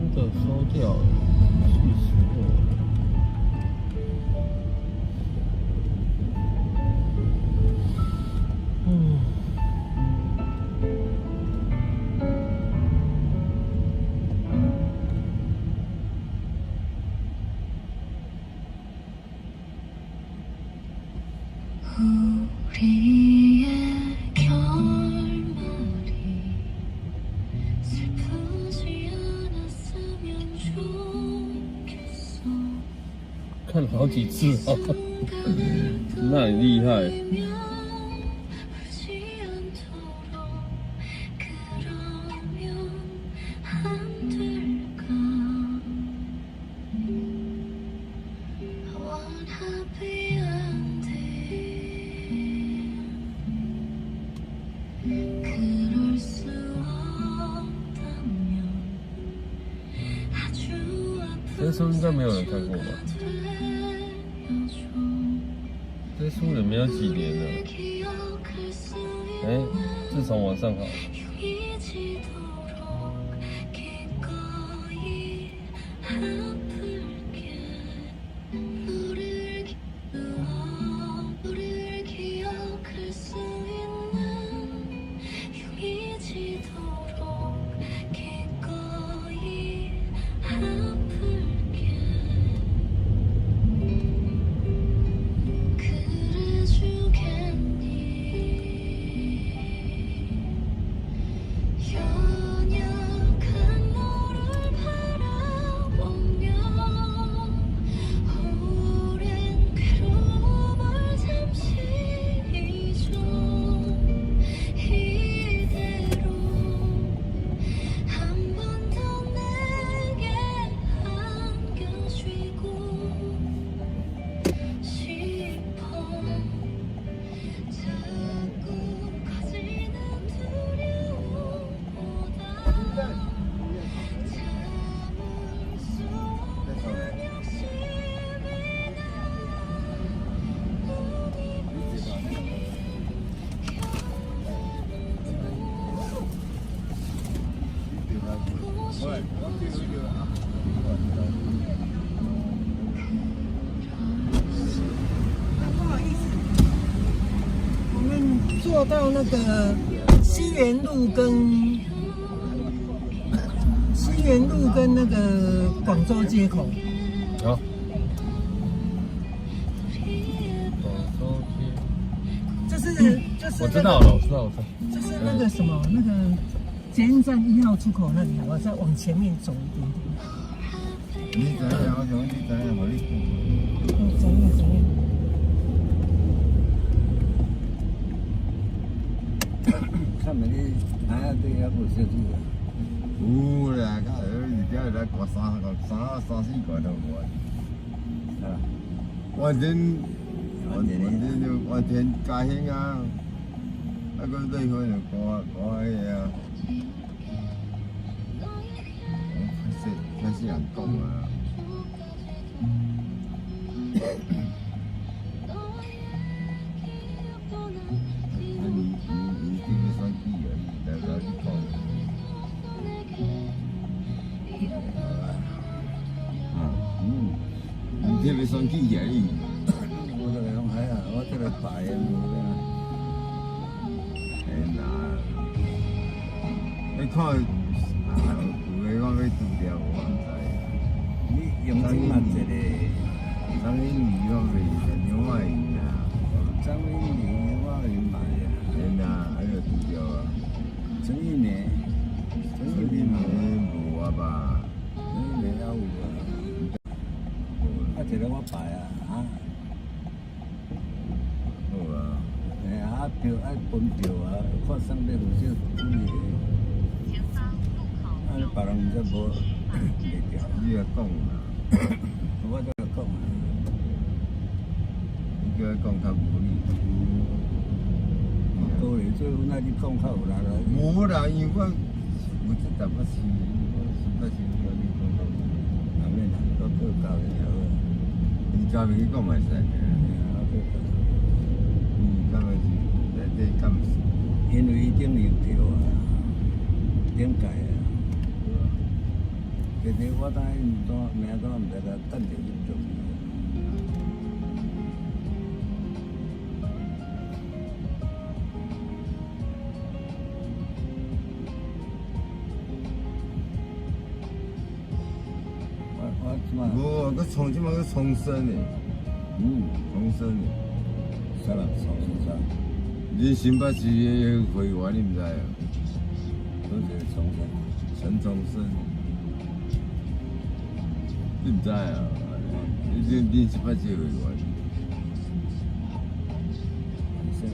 Speaker 1: 真的收掉了，氣死我了！嗯。
Speaker 3: 우리의 결말이 슬프지 않았으면 좋겠어.
Speaker 1: 看了好幾次哦，那很厲害。
Speaker 3: 울지 않도록 그러면 안 될까. I want happy ending. 그럴 수 없다면 아주
Speaker 1: 這書應該沒有人看過吧？
Speaker 3: 되어줘.
Speaker 1: 這書也沒有幾年了。
Speaker 3: 기억할 수
Speaker 1: 哎，自從晚上好。
Speaker 3: 잊히도록 기꺼이 아플게. 너를 너를 기억할 수 있는 흉이지도록 기꺼이 아플게. 그래주겠니? 연약한 너를 바라보며 오랜 괴로움을 잠시 잊어. 이대로 한 번 더 내게 안겨주고 싶어. 자꾸 커지는 두려움보다 참을 수 없는 욕심이 나 눈이 부신 겨울에도 보고 싶어져. 그럴 수
Speaker 5: 不好意思，我們坐到那個西園路跟那個廣州街口。
Speaker 1: 好。廣州街。
Speaker 5: 就是
Speaker 1: 我知道了，我知道，我知道。
Speaker 5: 就是那個什麼那個捷運站1號出口那裡，我再往前面走一點點。
Speaker 6: 你知影，我想你知影，予你講。
Speaker 5: 哦，知影知影。
Speaker 7: 看沒你哎呀，對遐無燒酒啊？
Speaker 6: 有啦，較你這來掛三個、三三四罐都無啊。
Speaker 7: 啊，
Speaker 6: 完全完全就完全家興啊！啊，閣對方就掛掛彼個啊。歹勢歹勢人講啊。啊，你你你選舉啊，你來來去講。嗯，你特別選舉啊你。
Speaker 7: 我就來講哎呀，我這個排的無咩。
Speaker 6: 哎啦，你看，有的講欲除掉，我毋知。
Speaker 7: 你用錢嘛一個，
Speaker 6: 张英仪我袂记，牛爱云啊，
Speaker 7: 张英仪我会买啊，
Speaker 6: 嘿啦，还有拄着啊，
Speaker 7: 陈玉梅，陈
Speaker 6: 陈
Speaker 7: 玉
Speaker 6: 玉
Speaker 7: 梅，
Speaker 6: 梅无啊吧？
Speaker 7: 陈玉梅也有啊，啊一个我排啊，啊，
Speaker 6: 好啊，
Speaker 7: 嘿啊票爱分票啊，看啥物有少注意的，
Speaker 4: 前方路口
Speaker 7: 啊
Speaker 4: 右
Speaker 7: 别人则无袂调，
Speaker 6: 你也讲啦，
Speaker 7: 我才讲啊，
Speaker 6: 你叫伊讲较无理。
Speaker 7: 高丽做阮爱去讲较有力啦。
Speaker 6: 无啦，因为我有这淡薄事，我实在是叫你讲讲。
Speaker 7: 啊免啦，我叫教练就好。
Speaker 6: 你家己去讲嘛会使，
Speaker 7: 嘿啊，我叫教练。
Speaker 6: 你感觉是内底敢是？
Speaker 7: 因为伊顶有跳啊，顶届啊。其实我当伊毋知名单，毋知甲等著入场。我这摆，
Speaker 6: 无，佮重这摆佮重生的，重生的。
Speaker 7: 啥人重生啥？
Speaker 6: 恁新北市的会员你毋知啊？
Speaker 7: 倒一个重生？
Speaker 6: 陈重生，你毋知啊？你恁新北市的会员，
Speaker 7: 现在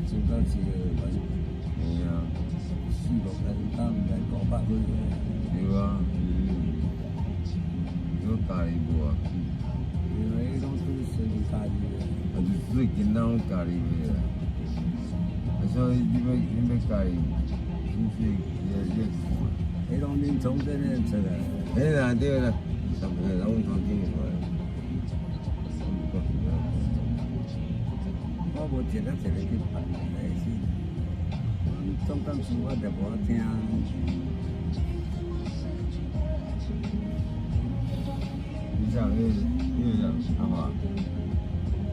Speaker 7: 新北市的会员
Speaker 6: 嘿啊，
Speaker 7: 四五千，敢毋知500几个。
Speaker 6: 对啊，你讲家己无啊？
Speaker 7: 因为伊拢对随家己的。
Speaker 6: 啊，就最近咱拢家己卖啦。啊，所以你欲家己亲自你看。
Speaker 7: 彼拢恁从这里出来。
Speaker 6: 嘿啦，对啦，十个人阮头前看。
Speaker 7: 我无一个一个去办，但是总干事我就无听。
Speaker 6: 你讲，你讲，阿华，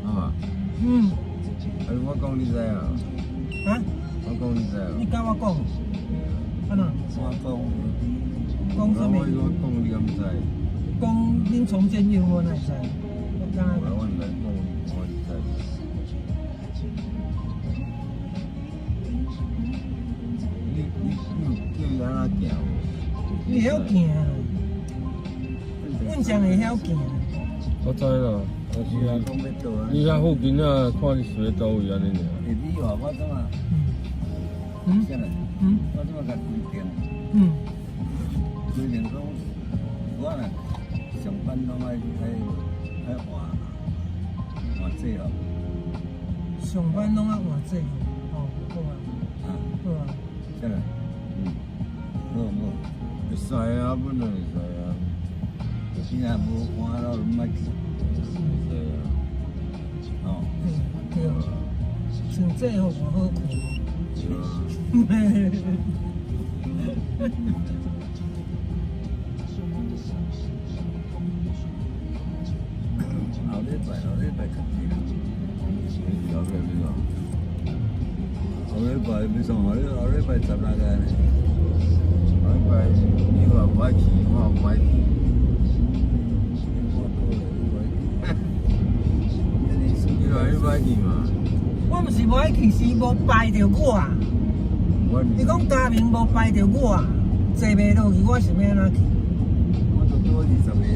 Speaker 6: 阿华，啊，我讲你知啊？
Speaker 5: 啊？
Speaker 6: 我讲你知啊？
Speaker 5: 你甲我讲，按怎？
Speaker 7: 我讲，
Speaker 5: 讲啥物？
Speaker 6: 我讲你敢知？
Speaker 5: 讲恁重建业我哪会知？我敢
Speaker 6: 我毋知讲，我知。你有叫伊按怎行无？
Speaker 5: 你会晓行啊？阮将会晓行。
Speaker 1: 我知啦，但是
Speaker 7: 是啊，讲欲倒啊。
Speaker 1: 你遐附近啊，看你是欲佗位按呢尔。
Speaker 7: 欸，你话我怎啊？啥啦？我怎啊共规定？规定讲，我若上班拢爱换制服。
Speaker 5: 上班拢爱换制服，哦，好啊。
Speaker 7: 啊。
Speaker 5: 好啊。
Speaker 7: 啥啦？好无？
Speaker 6: 会使啊，本来会使啊。
Speaker 7: 你若无换了，就莫去。
Speaker 6: 会使啊。
Speaker 7: 哦。
Speaker 5: 对，穿制服无好看。
Speaker 6: 对啊。
Speaker 7: 后礼拜，后礼拜较济啦。
Speaker 6: 后礼拜欲创？
Speaker 7: 后礼拜欲创？后礼拜16个呢。
Speaker 6: 后礼拜你话无爱去，我也无爱去。
Speaker 7: 我过来，我爱去。
Speaker 6: 你话你无爱去嘛？
Speaker 5: 我毋是无爱去，是无排著我。你讲嘉明无排著我，坐袂落去，我是欲按怎去？
Speaker 7: 我都拄20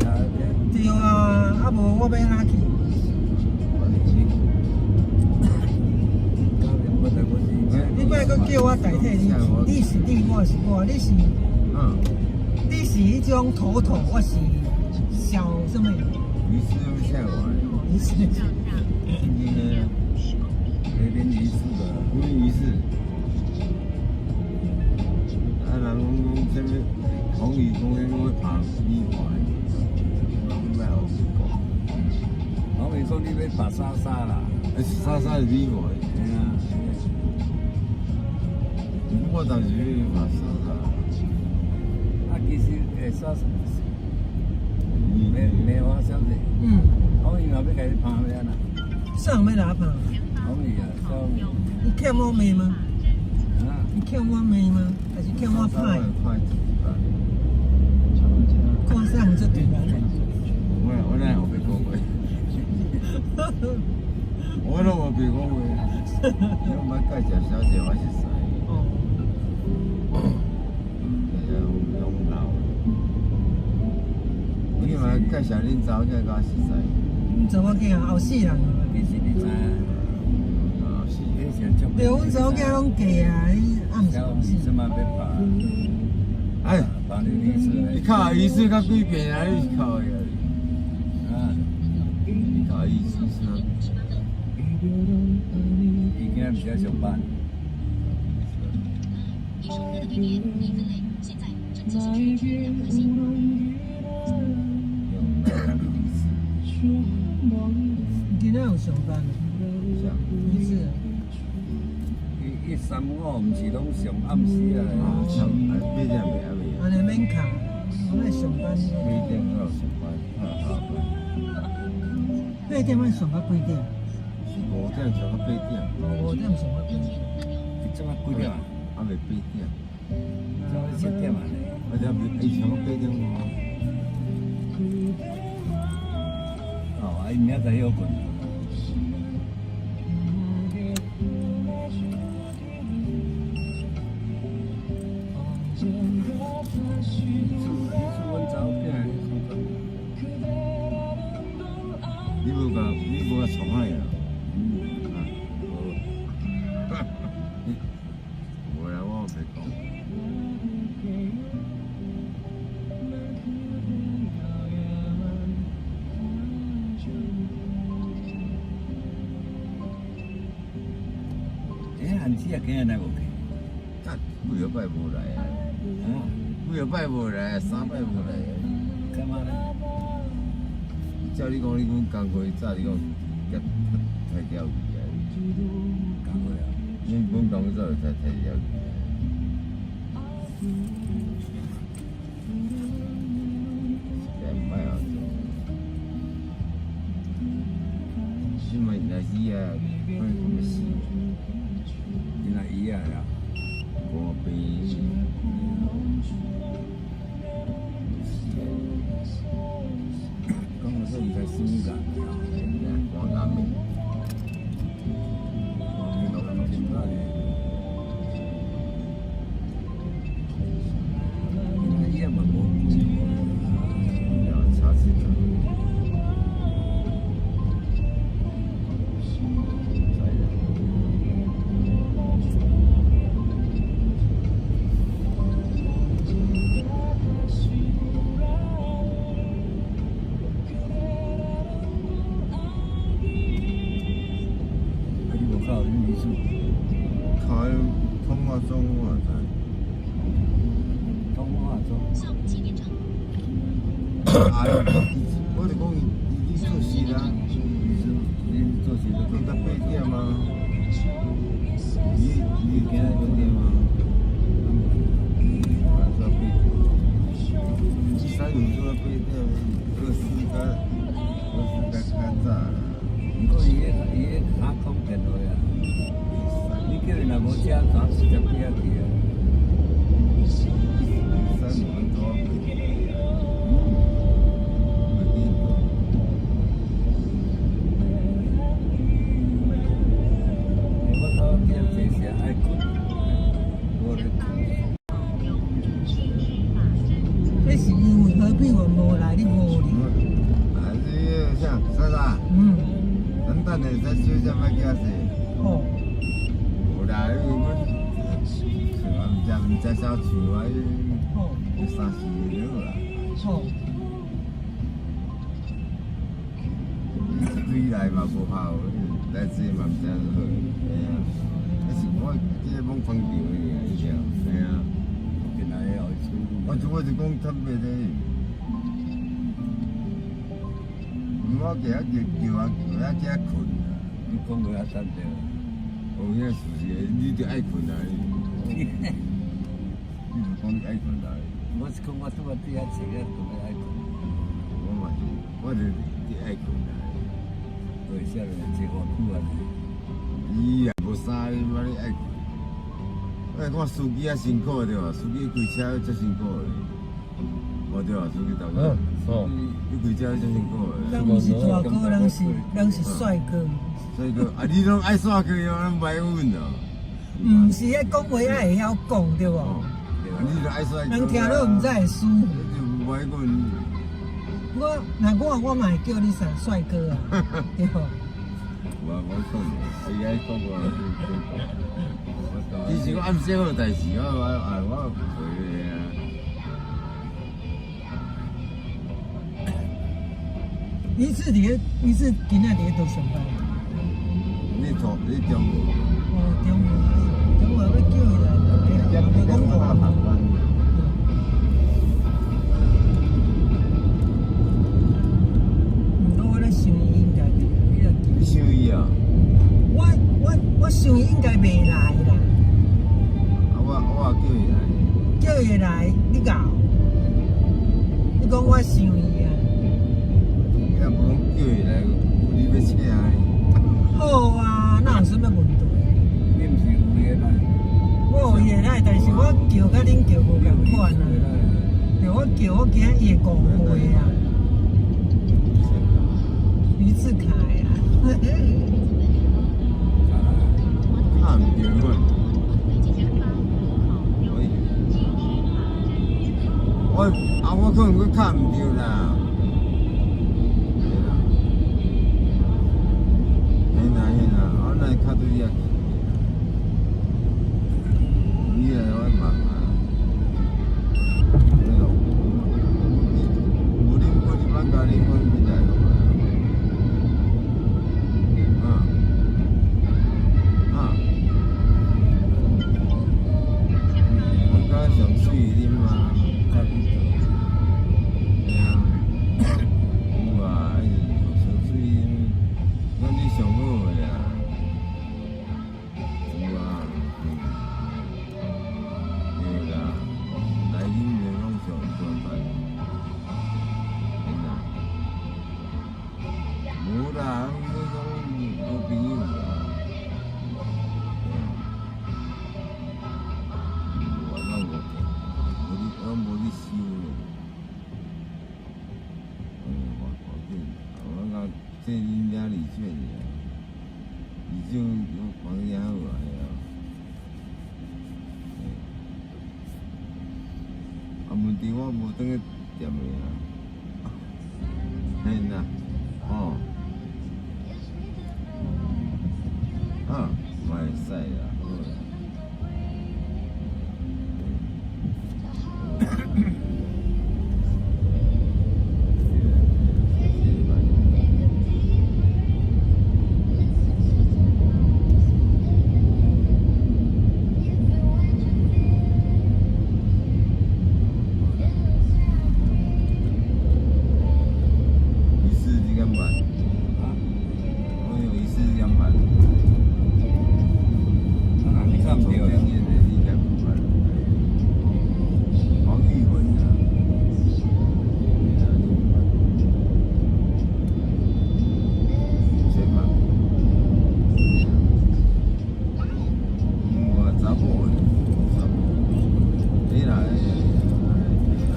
Speaker 7: 个啊。
Speaker 5: 对啊，啊无我欲按怎去？你莫阁叫我代替你去，你是你，我是我，你是，你是彼种头头，我是小啥物？
Speaker 6: 你是欲请我？
Speaker 5: 你是。
Speaker 6: 今天
Speaker 7: 那边仪式的，
Speaker 6: 什么仪式？啊，人讲啥物？红宇讲彼个拍米花，你莫胡讲。
Speaker 7: 红宇讲你欲拍沙沙啦？
Speaker 6: 欸，沙沙是米花。
Speaker 7: 嘿啊。
Speaker 6: 我当时欲拍沙沙。
Speaker 7: 啊，其实会沙沙，梅花小姐。红宇嘛欲共你拍欲按怎？
Speaker 5: 啥人欲来拍？
Speaker 7: 红宇啊，小
Speaker 5: 你欠我骂吗？
Speaker 7: 啊？
Speaker 5: 你欠我骂吗？还是欠我拍？看啥人这突然？
Speaker 6: 我哪有白讲过？我攏無白講話，你毋捌介紹小姐，我熟似。
Speaker 5: 哦。
Speaker 6: 攏老。你嘛介紹恁查某囝佮我熟似。
Speaker 5: 阮查某囝後世人。
Speaker 7: 其實你知影？
Speaker 6: 啊是。
Speaker 5: 對，阮查某囝攏嫁啊，你暗時
Speaker 7: 是什麼要拍？
Speaker 6: 哎，
Speaker 7: 你
Speaker 6: 靠醫師較幾遍啊？你是靠的
Speaker 7: 啊？
Speaker 6: 你靠醫師是？
Speaker 7: 伊今日毋是愛上班。
Speaker 5: 你今仔有上班？
Speaker 6: 是啊。
Speaker 5: 你是？
Speaker 7: 一三五毋是攏上暗時啊？
Speaker 6: 八點未啊未。
Speaker 5: 按呢免卡，我愛上班。
Speaker 6: 八點我有上班，
Speaker 5: 八點愛上到幾點？
Speaker 6: 是5點上到8點。
Speaker 5: 5點上到8點。
Speaker 7: 這擺幾點啊？
Speaker 6: 還未八點。
Speaker 7: 這7點啊？
Speaker 6: 我這未，伊上到8點喎。
Speaker 7: 哦，啊，伊明仔載歇睏。
Speaker 6: 你無共，你無共創海啊？啊，無。無啦，我袂講。
Speaker 7: 欸，韓子啊，今日來無去？
Speaker 6: 啊，幾個擺無來啊？
Speaker 7: 啊，
Speaker 6: 幾個擺無來，三擺無來啊？
Speaker 7: 幹嘛呢？
Speaker 6: 照你講，你阮工課早你講，甲抬掉去啊？
Speaker 7: 工課啊？
Speaker 6: 阮阮工課早就抬抬掉去啊。實在毋歹啊做。你嘛若是啊，可能講欲死。
Speaker 7: 伊若醫啊啦，
Speaker 6: 無病。
Speaker 7: 講我說毋知死人，
Speaker 6: 黃南明。
Speaker 7: 伊也嘛無。
Speaker 6: 查死他。
Speaker 7: 啊，你無靠恁秘書？
Speaker 6: 靠通話中我知。
Speaker 7: 通話中。
Speaker 6: 啊，我就講伊伊做事啦，
Speaker 7: 秘書，你做事
Speaker 6: 講到8點啊。伊伊今日8點啊。啊，做8點。三五做到8點，24較24較較早啦。
Speaker 7: 毋過伊彼伊彼卡講電話啊，你叫伊若無食，怎直接飛遐去啊？
Speaker 6: 三五做到8點。袂記得。
Speaker 7: 我頭點坐時愛睏，無咧睏。
Speaker 5: 那是因為何必我無來，你無哩。
Speaker 6: 啊，這個啥？啥啥？咱等下再小點仔寄勢。
Speaker 5: 哦。
Speaker 6: 無啦，因為阮唱啊，毋知毋知啥唱啊，有三四個了啦。一堆來嘛無效，來這嘛毋知好。嘿啊，那是我這個罔捧場的爾，你知無？嘿啊。
Speaker 7: 今仔日後出。
Speaker 6: 我就講特別的，我今仔叫叫啊叫啊叫睏啊。
Speaker 7: 你講話較坦白。
Speaker 6: 有影事實，你就愛睏啊！你就講你愛睏啊！
Speaker 7: 我是講我拄仔對遐坐啊，特別愛睏。
Speaker 6: 我嘛是，我就你愛睏啊。
Speaker 7: 對，啥物坐偌久啊？
Speaker 6: 伊也無啥，你嘛你愛睏。我看司機較辛苦對吧？司機開車足辛苦的，無對吧？司機大哥，
Speaker 1: 哦，
Speaker 6: 你開車足辛苦的。
Speaker 5: 人毋是大哥，人是帥哥。
Speaker 6: 帅哥，啊，你攏愛煞去，我攏袂阮哦。
Speaker 5: 毋是，彼講話愛會曉講對無？
Speaker 6: 哦，啊，你就愛帥哥。
Speaker 5: 人聽了毋知會舒服。
Speaker 6: 你就袂阮。
Speaker 5: 我若我我嘛會叫你啥帥哥啊，對無？
Speaker 6: 我我講，伊愛講我其實我暗時好代志，我我啊我袂啊。
Speaker 5: 你是佇咧，你是今仔佇咧佗上班？
Speaker 6: 你做你中午？
Speaker 5: 哦，中午，中午欲叫伊來，袂講話。毋過我咧想伊應該袂，你若
Speaker 6: 你想伊啊？
Speaker 5: 我我我想伊應該袂來啦。
Speaker 6: 啊，我我也叫伊來。
Speaker 5: 叫伊來，你搞？你講我想伊啊？
Speaker 6: 你若無講叫伊來，你欲請伊？
Speaker 5: 好啊，哪有啥物問題？
Speaker 7: 你毋是有伊的來？
Speaker 5: 我有伊的來，但是我叫佮恁叫無仝款啊。對，我叫我驚伊會誤會啊。魚翅凱啊。
Speaker 6: 看毋著阮。我啊，我可能閣看毋著啦。嘿啦，嘿啦嘿啦，我哪會較對遐去？你來我忙啊。對咯，你無啉過你放假啉過你來咯。啊啊！我感覺上水啉啊，較去做。嘿啊，有啊，上水啉，咱你上好的啊。有啊，對啦，來啉的攏上上班。嘿啦，無啦，阮講無朋友啦。無啊，咱無，無咧，咱無咧收咧。嗯，我我見，我講這恁遐二卷爾，二卷我環境好啊，嘿啊。啊，問題我無轉去店的啊。嘿啦，哦。啊，嘛會使啦，好啦。一次你敢捌？
Speaker 7: 啊？
Speaker 6: 我有一次你敢捌？
Speaker 7: 啊，你看毋著啦？
Speaker 6: 你敢捌？黃玉文啊，你捌？誰捌？我查某的，查某。你來，來，你講啥？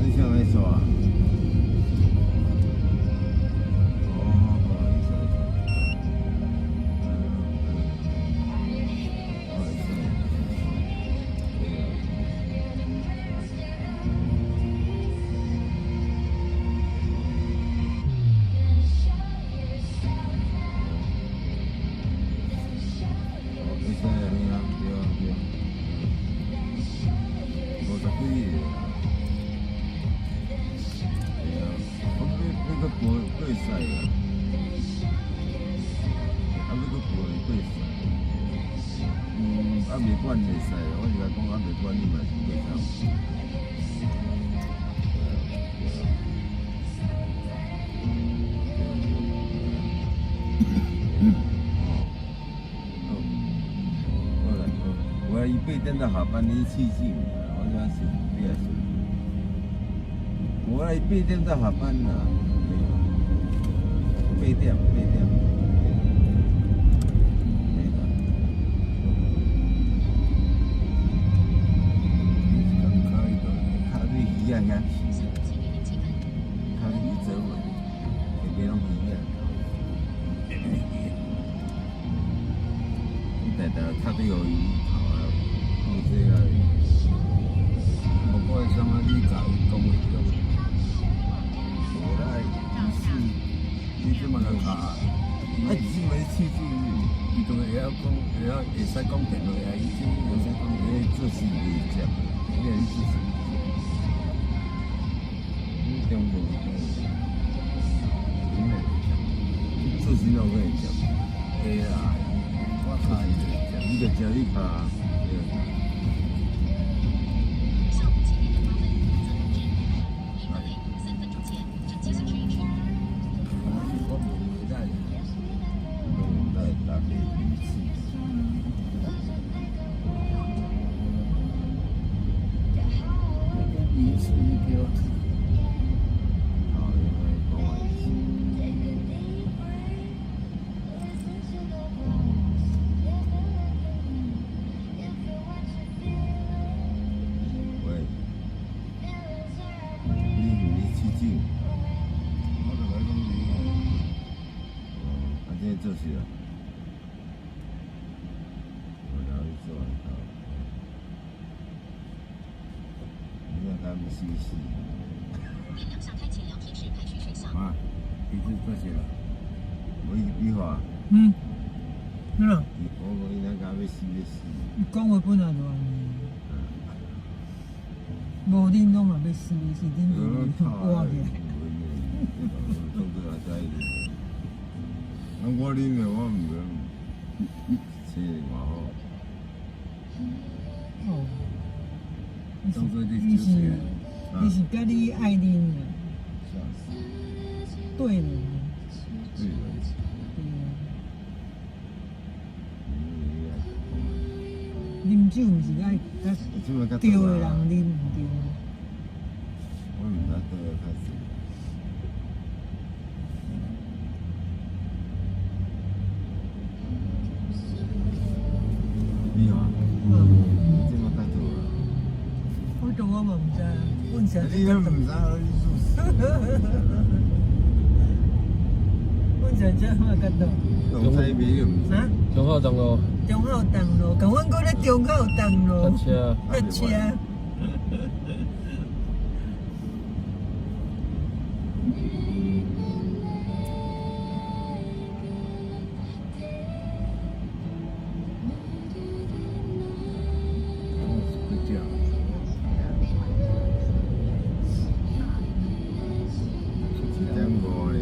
Speaker 6: 你想來說啊？哦，好，你說。哦，會使。對啊。哦，會使啊，嘿啊，對啊，對啊。50幾個啊。對啊，我欲欲閣報會使啊。啊，欲閣報會使。嗯，啊袂管會使，我是來講啊袂管你嘛是會使。哦，好啦，好，我伊8點到下班，你試試，我怎想你也想。有無啦，伊8點才下班啦。八點，八點。沒啦。剛開到，較你魚仔遐去，較你魚做位，下邊攏魚仔。你定定踢對予伊頭啊，放這啊。
Speaker 7: 無過啥物你共伊講會著。無啦，伊是，你這麼個卡，
Speaker 6: 啊，你這麼氣住，
Speaker 7: 伊都會曉講，會曉會使講電話啊，伊這會使講。
Speaker 6: 你做事袂接，你你做事，你中無中？
Speaker 7: 真的，
Speaker 6: 做事拢會接，
Speaker 7: 會啦，我卡伊就會接。
Speaker 6: 你就接你卡。對。
Speaker 7: 我無袂使。
Speaker 6: 攏來逐個彼此。
Speaker 7: 伊是叫。
Speaker 6: 好，因為講話是。喂，你是咧試酒？
Speaker 7: 我就來講你。
Speaker 6: 哦，啊，這做事啊？我來做啊。你看他們死死。
Speaker 7: 啊，伊這做事啦。
Speaker 6: 無伊比話。
Speaker 5: 嗯，哪？
Speaker 6: 我講伊那敢欲死欲死。
Speaker 5: 伊講話本來就按呢。無恁攏嘛欲死，是恁活起來。
Speaker 6: 啊，我啉的我毋免，生偌好。
Speaker 5: 哦。你是你是佮你愛啉啊？對人。
Speaker 6: 對人。
Speaker 5: 對啊。啉酒毋是愛佮對的人啉毋對嗎？
Speaker 6: 我毋知對的較濟。你話？
Speaker 5: 嗯。
Speaker 6: 這麼較多啊？
Speaker 5: 我做我嘛毋知，阮啥？
Speaker 6: 你都毋知，你做事。
Speaker 5: 阮啥這嘛較多。
Speaker 6: 中菜味你毋知？
Speaker 5: 啊？
Speaker 1: 中孝東路。
Speaker 5: 中孝東路，共阮閣咧中孝東路。
Speaker 1: 塞車。
Speaker 5: 塞車。
Speaker 6: 7點5咧。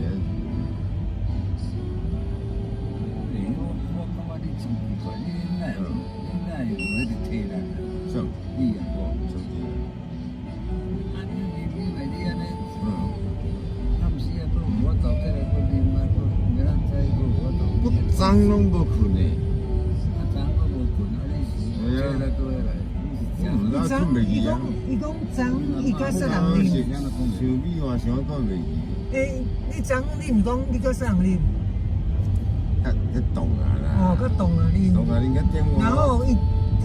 Speaker 7: 我感覺你真奇怪，你哪會你哪會有彼個體力？
Speaker 6: 啥？
Speaker 7: 你啊，
Speaker 6: 我手機。
Speaker 7: 啊你你你袂你按呢？
Speaker 6: 嗯。
Speaker 7: 暗時啊，閣有法度起來閣啉啊，閣明仔載閣有法度。
Speaker 6: 我昨攏無睏的。
Speaker 7: 啊，昨閣無睏，啊你是起來倒來？
Speaker 6: 我毋知睏袂去啊。
Speaker 5: 伊講昨伊佮啥人啉？
Speaker 6: 想美話想睏袂去。
Speaker 5: 欸，你昨你毋講你佮啥人啉？
Speaker 6: 較較凍啊啦。
Speaker 5: 哦，較凍啊啉。
Speaker 6: 凍啊啉較點
Speaker 5: 然後伊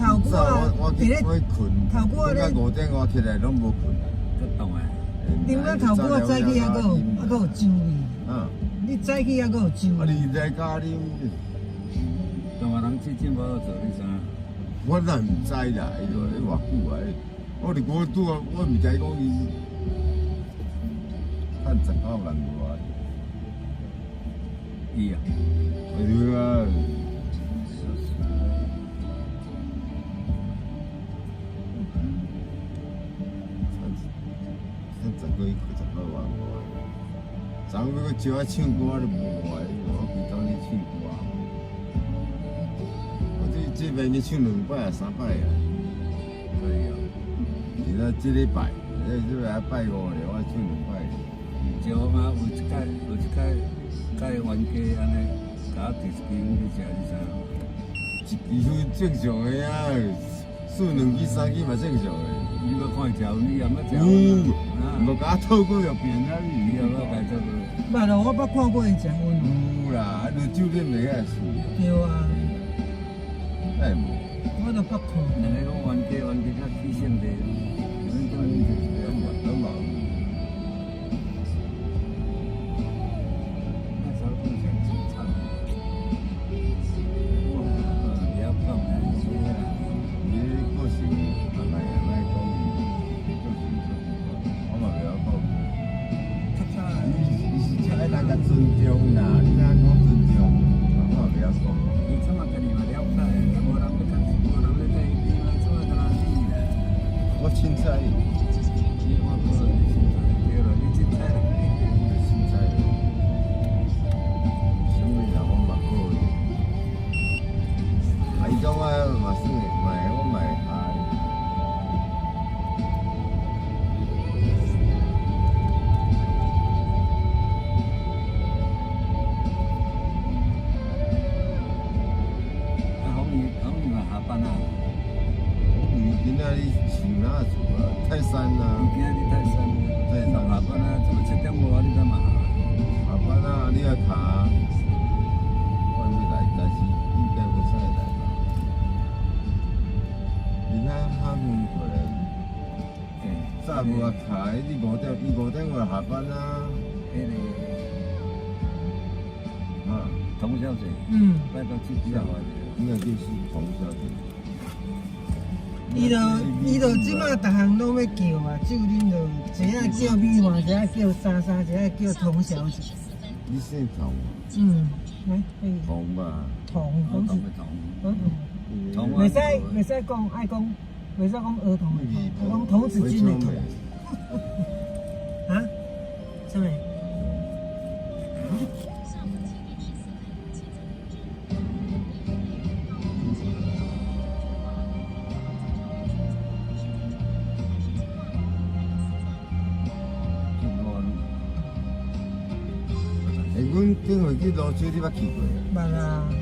Speaker 5: 頭久啊，
Speaker 6: 我
Speaker 5: 佇咧
Speaker 6: 我睏，
Speaker 5: 頭久啊咧。
Speaker 6: 5點外起來攏無睏啊。
Speaker 7: 較凍啊。
Speaker 5: 啉到頭久啊，早起還閣有還閣有酒味。
Speaker 6: 嗯。
Speaker 5: 你早起還閣有酒味。
Speaker 6: 啊，你在家啉？
Speaker 7: 動啊，人至今無做，你知影？
Speaker 6: 我哪毋知啦，伊落咧偌久啊？我佇古拄啊，我毋知講伊趁19萬無啊。
Speaker 7: 伊啊。
Speaker 6: 對啊。趁10個19萬無啊？昨昏閣招我唱歌都無啊，我規工咧唱歌。我這這邊咧唱兩擺啊，三擺啊。
Speaker 7: 可以啊。
Speaker 6: 是啦，這禮拜，這這禮拜五咧，我唱兩擺。
Speaker 7: 招嘛，有一擺有一擺，佮伊冤家按呢，共我提一支煙去食，你知影？
Speaker 6: 一支煙正常的啊，输兩支三支嘛正常的。
Speaker 7: 你捌看伊食薰，你也捌食
Speaker 6: 有，
Speaker 7: 薰啊？
Speaker 6: 無共我吐過入邊啊！
Speaker 7: 你也捌共做過？
Speaker 5: 捌咯，我捌看過伊食薰。
Speaker 6: 有啦，落酒店袂遐事。
Speaker 5: 對啊。
Speaker 6: 哎無。
Speaker 5: 我都捌看。
Speaker 7: 兩个講冤家，冤家較去聖地，阮叫阮就是
Speaker 6: 攏無，攏無。
Speaker 7: 那時候講上真慘。不要講啦，是啦。
Speaker 6: 伊個性嘛莫莫講伊個性出我嘛袂曉講。
Speaker 5: 較早。
Speaker 6: 伊是真愛人共尊重啦，你若講尊重，我嘛袂曉講。
Speaker 7: 伊怎啊家己嘛了解，無人欲共，無人欲趴伊邊嘛，怎啊敢若你啦？
Speaker 6: 我凊彩。
Speaker 7: 你我無你凊彩，對啦，你凊彩啦。
Speaker 6: 凊彩。啥物人我嘛好。啊，伊講我嘛算會，嘛會，我嘛會下。
Speaker 7: 啊，紅伊，紅伊嘛下班啊。
Speaker 6: 伊今仔日想哪厝啊？泰山啊。
Speaker 7: 伊今仔日泰山。
Speaker 6: 泰山
Speaker 7: 下班啊，怎麼7點外你才嘛下？
Speaker 6: 下班啊，你也卡。我欲來，但是應該無使來吧？你看哈遠過來。早無啊卡，你五點，伊5點外下班啊。
Speaker 7: 彼个。
Speaker 6: 啊，
Speaker 7: 童小姐。拜託去叫我。
Speaker 6: 應該就是童小姐。
Speaker 5: 伊就這馬逐項攏欲叫啊，酒啉就一下叫美奂，一下叫莎莎，一下叫童小姐。
Speaker 6: 你姓童？
Speaker 5: 嗯，來，
Speaker 6: 童吧。
Speaker 5: 童，童子。
Speaker 7: 童。童。
Speaker 5: 袂使講，愛講，袂使講兒童的童，講童子軍的童。啊？啥物？
Speaker 6: 欸，阮頂回去蘆洲，你捌去過？
Speaker 5: 捌啊。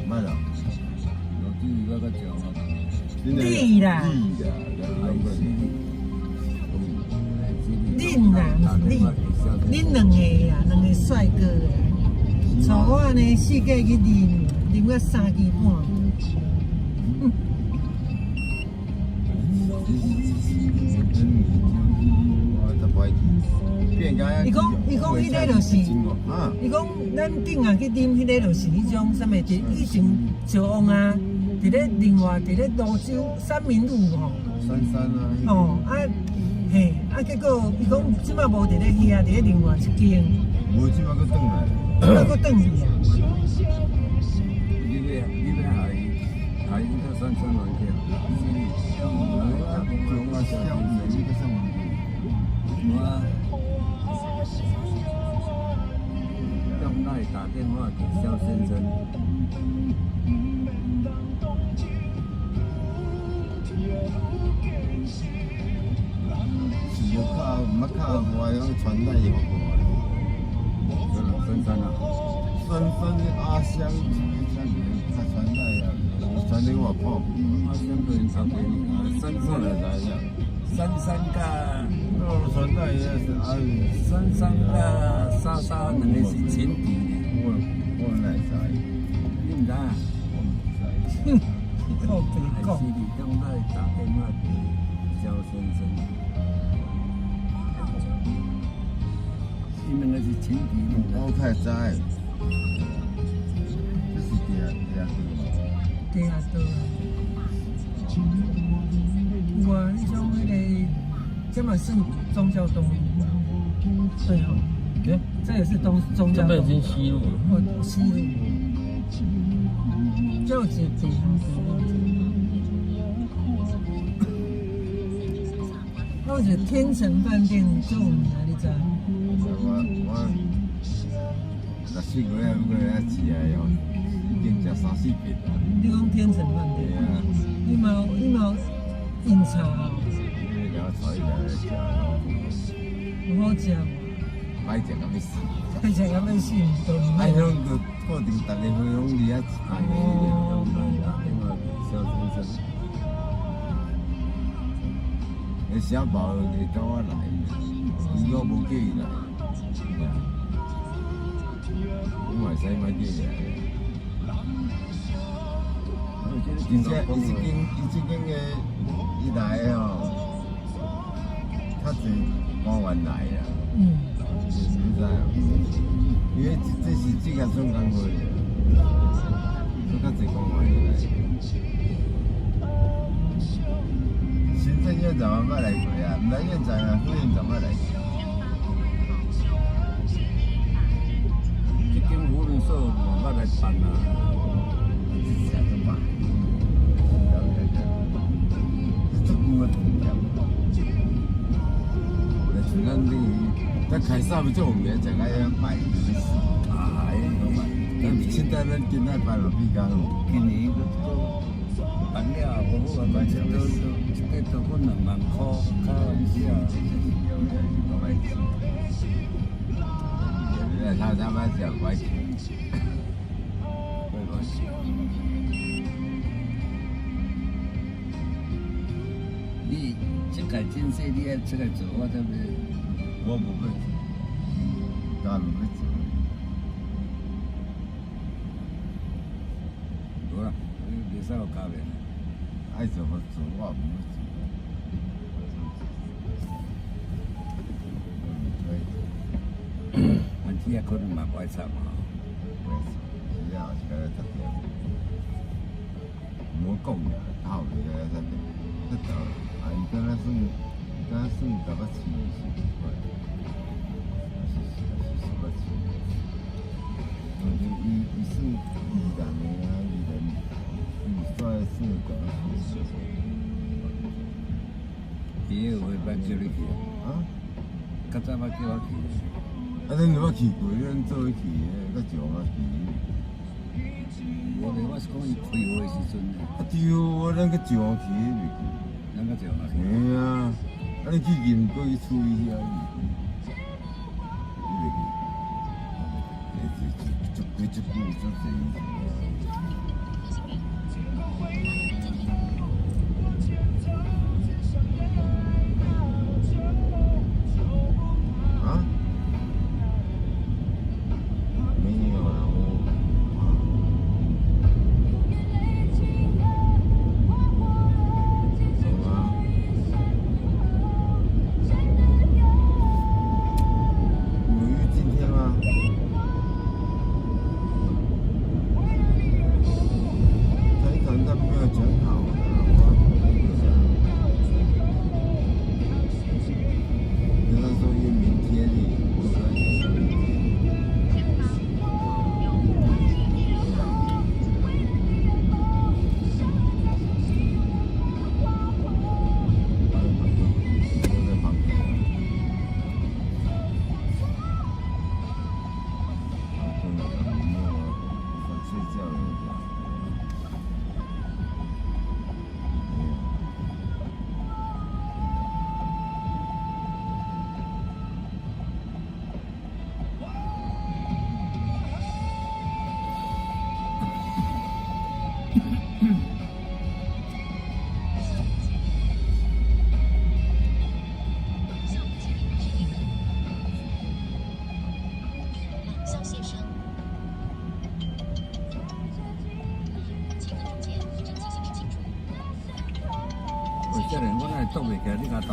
Speaker 6: 捌啊。
Speaker 7: 蘆洲伊捌較少啊。
Speaker 5: 你啦。
Speaker 6: 你啦，
Speaker 5: 恁啦，毋是你，恁兩個啊，兩個帥哥啊，帶我按呢四界去啉，啉到3更半。伊講彼个就是，伊講咱頂下去啉彼个就是彼種啥物？佇以前石王啊，佇咧另外佇咧蘆洲三民路吼。
Speaker 6: 三山啊。
Speaker 5: 哦啊，嘿，啊結果伊講這擺無佇咧遐，佇咧另外一間。
Speaker 6: 無，這擺閣轉來。
Speaker 5: 這擺閣轉去啊？
Speaker 7: 你欲害害伊到三山來去啊？無啊。用賴打電話給蕭先生。
Speaker 6: 是無敲，毋捌敲我，用傳來予我。
Speaker 7: 三山啊。
Speaker 6: 三山的阿香，啥物較傳來啊？傳來我看。
Speaker 7: 阿香對因頭家爾，三山
Speaker 6: 來啊。
Speaker 7: 三山佮。
Speaker 6: 傳來是阿。
Speaker 7: 三山佮莎莎兩个是情敵。
Speaker 6: 我哪會知？
Speaker 7: 你毋知啊？
Speaker 6: 我毋知。
Speaker 5: 靠北講。
Speaker 7: 是你用來打電話給蕭先生。伊兩个是情敵，你毋知？
Speaker 6: 我較會知。這是地下道。
Speaker 5: 地下道啊。有啊，彼種彼个，這嘛算忠孝東路。對哦。
Speaker 1: 欸，
Speaker 5: 這也是東忠孝東。
Speaker 1: 這邊已經西路了。
Speaker 5: 哦，西路。這有一個地下道。我有一個天成飯店足有名，你知？
Speaker 6: 我6、4個月過來食的哦，已經食3、4遍啦。
Speaker 5: 你講天成飯店？你嘛有飲茶哦？
Speaker 6: 你共我帶伊來食。
Speaker 5: 有好食無？
Speaker 6: 歹食甲欲死。
Speaker 5: 歹食甲欲死，都毋
Speaker 6: 啊，彼種就固定逐个會攏佇遐一排的。
Speaker 7: 打電話給蕭先生。
Speaker 6: 那小宝会叫我来，伊我无叫伊来，我嘛会使莫叫伊来。而且伊这间的伊来吼，较济官员来啦，你知无？因为这是这个总工会的，所以较济官员来。行政院长捌来过啊，毋知院长啊，副院长捌来过。
Speaker 7: 这间福伦社嘛捌来办啊。
Speaker 6: 这怎么办？这久啊，那像咱这个，咱开啥物做有名，食到遐歹。
Speaker 7: 哎，
Speaker 6: 咱凊彩咱今仔办嘛比较好。
Speaker 7: 今年阁办了无好啊，办一刀一块刀粉2万箍，较毋是啊。
Speaker 6: 他妈小乖。
Speaker 7: 你这届真细，你爱出来做，我才要。
Speaker 6: 我无欲做，当然无欲做。
Speaker 7: 无啦，你袂使有加面。
Speaker 6: 爱做我做，我无欲做。
Speaker 7: 反正也可能嘛不爱插嘛。
Speaker 6: 不爱插，是啊，是该插掉。无讲啦，头就该插掉，插掉。啊，伊敢若算，伊敢若算台北市是块，还是新北市？伊算宜兰的啊，宜兰，伊煞算台北市。
Speaker 7: 伊有会捌叫你去？
Speaker 6: 啊？
Speaker 7: 较早捌叫我去。
Speaker 6: 啊，恁有捌去过？恁做伙去的，较少捌去。
Speaker 7: 无咧，我是讲伊开会时阵。
Speaker 6: 啊对，我咱去上去袂去。
Speaker 7: 咱较少去。
Speaker 6: 嘿啊，啊你去金过去处理遐伊袂去。足几足久足济。啊？没有啦，我。什么？有约今天吗？财团他没有讲好的，我看一下。跟他说约明天哩，我说明天。我在旁边。啊，真的，我睡觉了。
Speaker 4: 肖先生，请各证件整齐显示清楚。
Speaker 7: 喂，少年，我哪会挡袂起来？你共挡。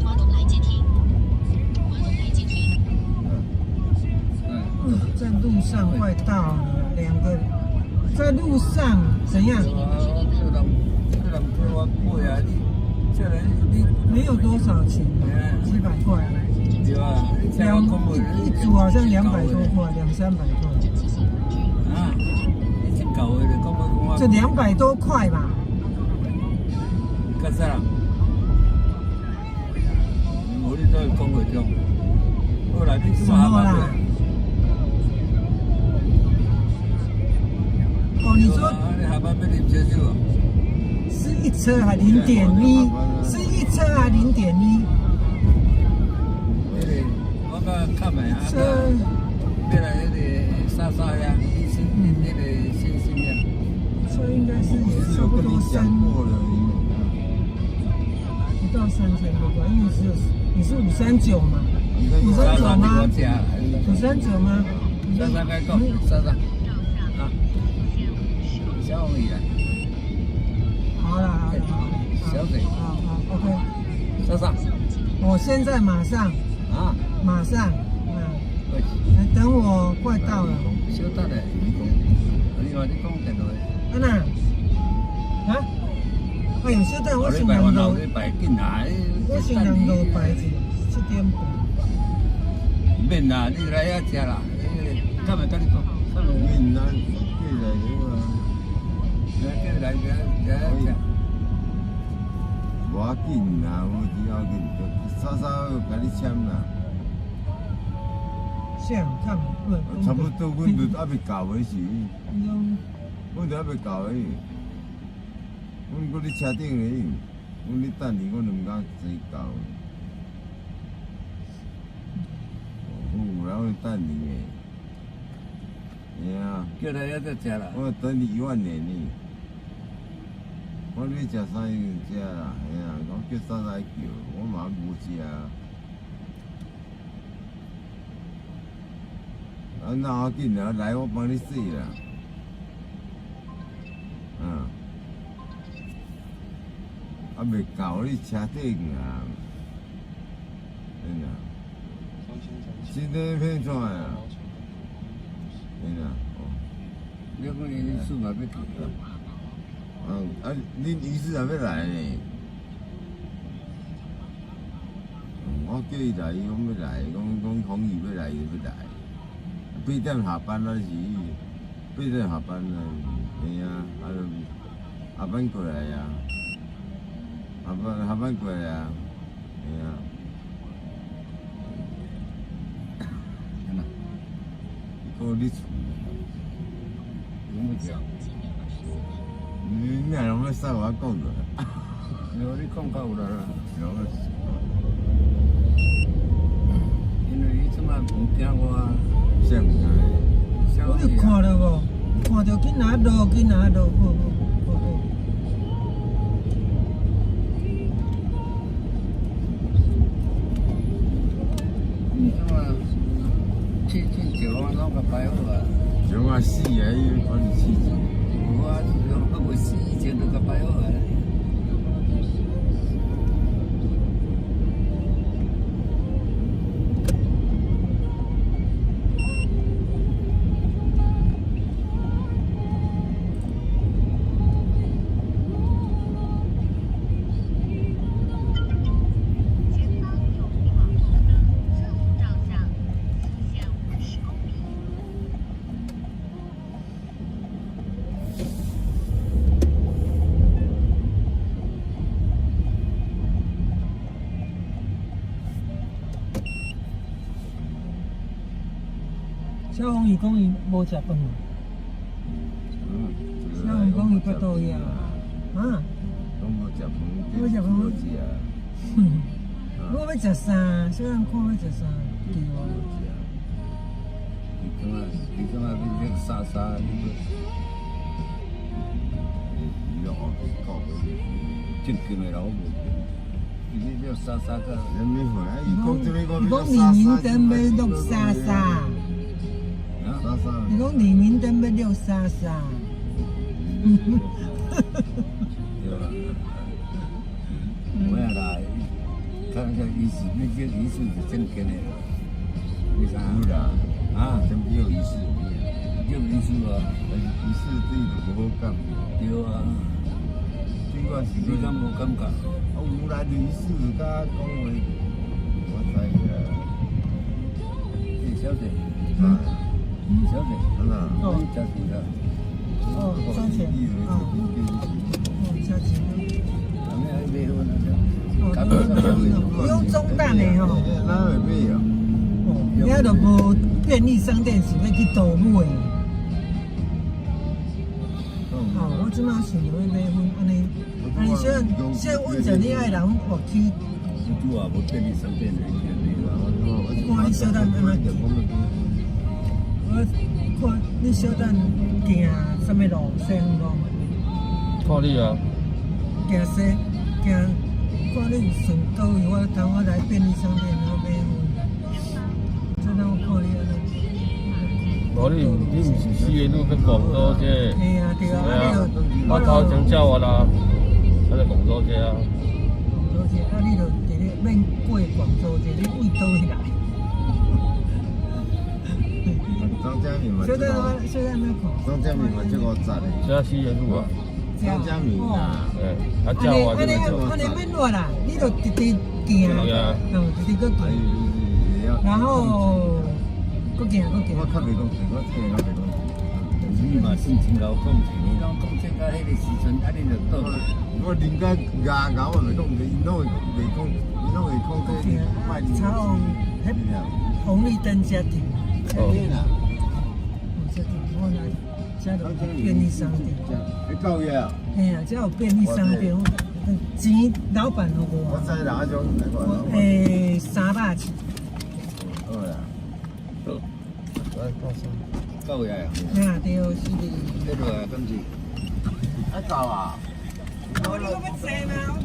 Speaker 4: 华东来接听，华东来接听。
Speaker 5: 在路上快到了，两个在路上怎样？
Speaker 7: 这人，这人叫我买啊！你，少年，你
Speaker 5: 没有多少钱，几百块。
Speaker 7: 对啊，
Speaker 5: 两一组好像200多块，两三百块。
Speaker 7: 啊，你真够的，讲我讲我。
Speaker 5: 这200多块吧。
Speaker 7: 干啥啦？无你都会讲袂中。好啦，你
Speaker 5: 什么啦？哦，你说。
Speaker 7: 你下班要啉烧酒啊？
Speaker 5: 是一车还0.1？是一车还0.1？
Speaker 7: 那个我甲看卖啊，要来那个莎莎呀，新那个新新呀。
Speaker 5: 车应该是差不多三。到3000多块，因为只有你是五三九嘛，五三九吗？五三九吗？
Speaker 7: 莎莎该讲，莎莎，啊，小红姨来，
Speaker 5: 好啦，好啦，
Speaker 7: 小姐，
Speaker 5: 好好，OK。
Speaker 7: 莎莎，
Speaker 5: 我现在马上，
Speaker 7: 啊，
Speaker 5: 马上，嗯，等我快到了。
Speaker 7: 小等下，你话你讲电话。
Speaker 5: 安娜，啊？哎呦，小等我先人路，我先人路排一7点半。
Speaker 7: 免啦，你来遐食啦，敢会甲你讲？
Speaker 6: 免啦，过来嘛。
Speaker 7: 来过来来来食。
Speaker 6: 无要紧啦，无要紧，莎莎共你签啦。
Speaker 5: 啥？看，
Speaker 6: 差不多，阮都还未到的时，阮都还未到的，阮阁伫车顶咧，阮咧等伊，阮都毋敢坐到。有啦，阮等你的。嘿啊。
Speaker 7: 叫来遐再食啦。
Speaker 6: 我等你1万年呢。我咧食啥就食啦，嘿啊，我叫莎莎叫，我嘛无食。啊，那要紧啊，来我帮你洗啦。嗯。啊，未到你车顶啊。真啊。今天骗出来啊？真啊。
Speaker 7: 你讲伊数嘛要去。
Speaker 6: 嗯，啊，恁医师也要来呢。我叫伊来，伊讲欲来，讲讲红伊欲来，伊欲来。8点下班啊是，8点下班啊，嘿啊，啊就下班过来啊，下班过来啊，嘿啊。伊讲你厝，
Speaker 7: 有没食？
Speaker 6: 你若拢欲使我讲落。
Speaker 7: 无你讲较有力啦。因为伊这摆毋惊我。
Speaker 6: 啥毋惊？
Speaker 5: 我有看到无？看到紧仔落，紧仔落，好好好好。
Speaker 7: 伊这摆试进石我拢共摆好啊。
Speaker 6: 像我死啊！伊可能试钱。
Speaker 7: 无啊，我未死以前就共摆好啊。
Speaker 5: 小红伊讲伊无食饭。小红讲伊腹肚枵。啊？
Speaker 6: 拢无食饭，
Speaker 5: 无食饭。
Speaker 6: 无食。
Speaker 5: 我欲食啥？小人看欲食啥？对啊。
Speaker 7: 你感觉？你感觉欲啥啥？
Speaker 6: 伊拢讲，
Speaker 7: 正经的啦，我无。伊咧叫啥啥个？
Speaker 6: 伊
Speaker 5: 讲李明灯欲录啥啥？伊讲李明灯欲录啥啥？
Speaker 7: 对啦。无影啦，看这医师，你这医师是正经的啦。为啥？
Speaker 6: 有啦，
Speaker 7: 啊，
Speaker 6: 什么叫医师？
Speaker 7: 叫医师无？
Speaker 6: 医师对就无好感。
Speaker 7: 对啊。
Speaker 6: 对我是
Speaker 7: 你敢无感觉？
Speaker 6: 啊，有啦，医师甲讲话，我知啦。
Speaker 7: 欸，小姐。小姐。
Speaker 6: 啊。
Speaker 7: 你食钱啦？
Speaker 5: 哦，收钱。哦。哦，收钱。哦，用中弹的吼。
Speaker 6: 哪会买哦？
Speaker 5: 哦，遐就无便利商店是欲去佗买。哦，我这摆想著欲买粉，按呢，按呢，小小阮食你爱人活去。
Speaker 7: 拄啊，无便利商店的
Speaker 5: 看你小等按怎我看你小等行啥物路？西园路。
Speaker 1: 看你啊。
Speaker 5: 行西，行，看你你是顺佗位，我通我來便利商店我買薰。這咱有看你按呢。
Speaker 1: 無你毋是四个路去廣州街？
Speaker 5: 嘿啊，對啊，啊你就
Speaker 1: 我頭前叫我啦，我在廣州街啊。
Speaker 5: 廣州街，啊你就佇咧免過廣州街，你為佗位來？
Speaker 6: 張家明嘛，
Speaker 5: 小等我，小等我看。
Speaker 6: 張家明嘛，這個雜的。
Speaker 1: 這四個路啊。
Speaker 6: 張家明啊。
Speaker 1: 欸，啊叫我
Speaker 5: 按呢按呢免熱啦，你就直直行，嗯，直直閣行。然後，閣行閣行。
Speaker 6: 我較袂講，我聽較袂講。
Speaker 7: 你嘛性情𠢕控制，你攏講這到彼个時陣，啊你就倒。
Speaker 6: 我啉甲牙咬我袂講，𪜶攏會袂講，𪜶攏會講這賣。
Speaker 5: 查紅，彼紅綠燈才停。
Speaker 1: 哦。
Speaker 5: 這停，我來這就便利商店。
Speaker 6: 你到遐啊？
Speaker 5: 嘿啊，這有便利商店，錢老闆予我。
Speaker 6: 我知哪種？
Speaker 5: 欸，370。
Speaker 6: 好啦。來，到啥？
Speaker 7: 到遐啊？
Speaker 5: 啊，對，是的。
Speaker 7: 這落來敢是？
Speaker 6: 啊，到啊！
Speaker 5: 我你閣欲坐嗎？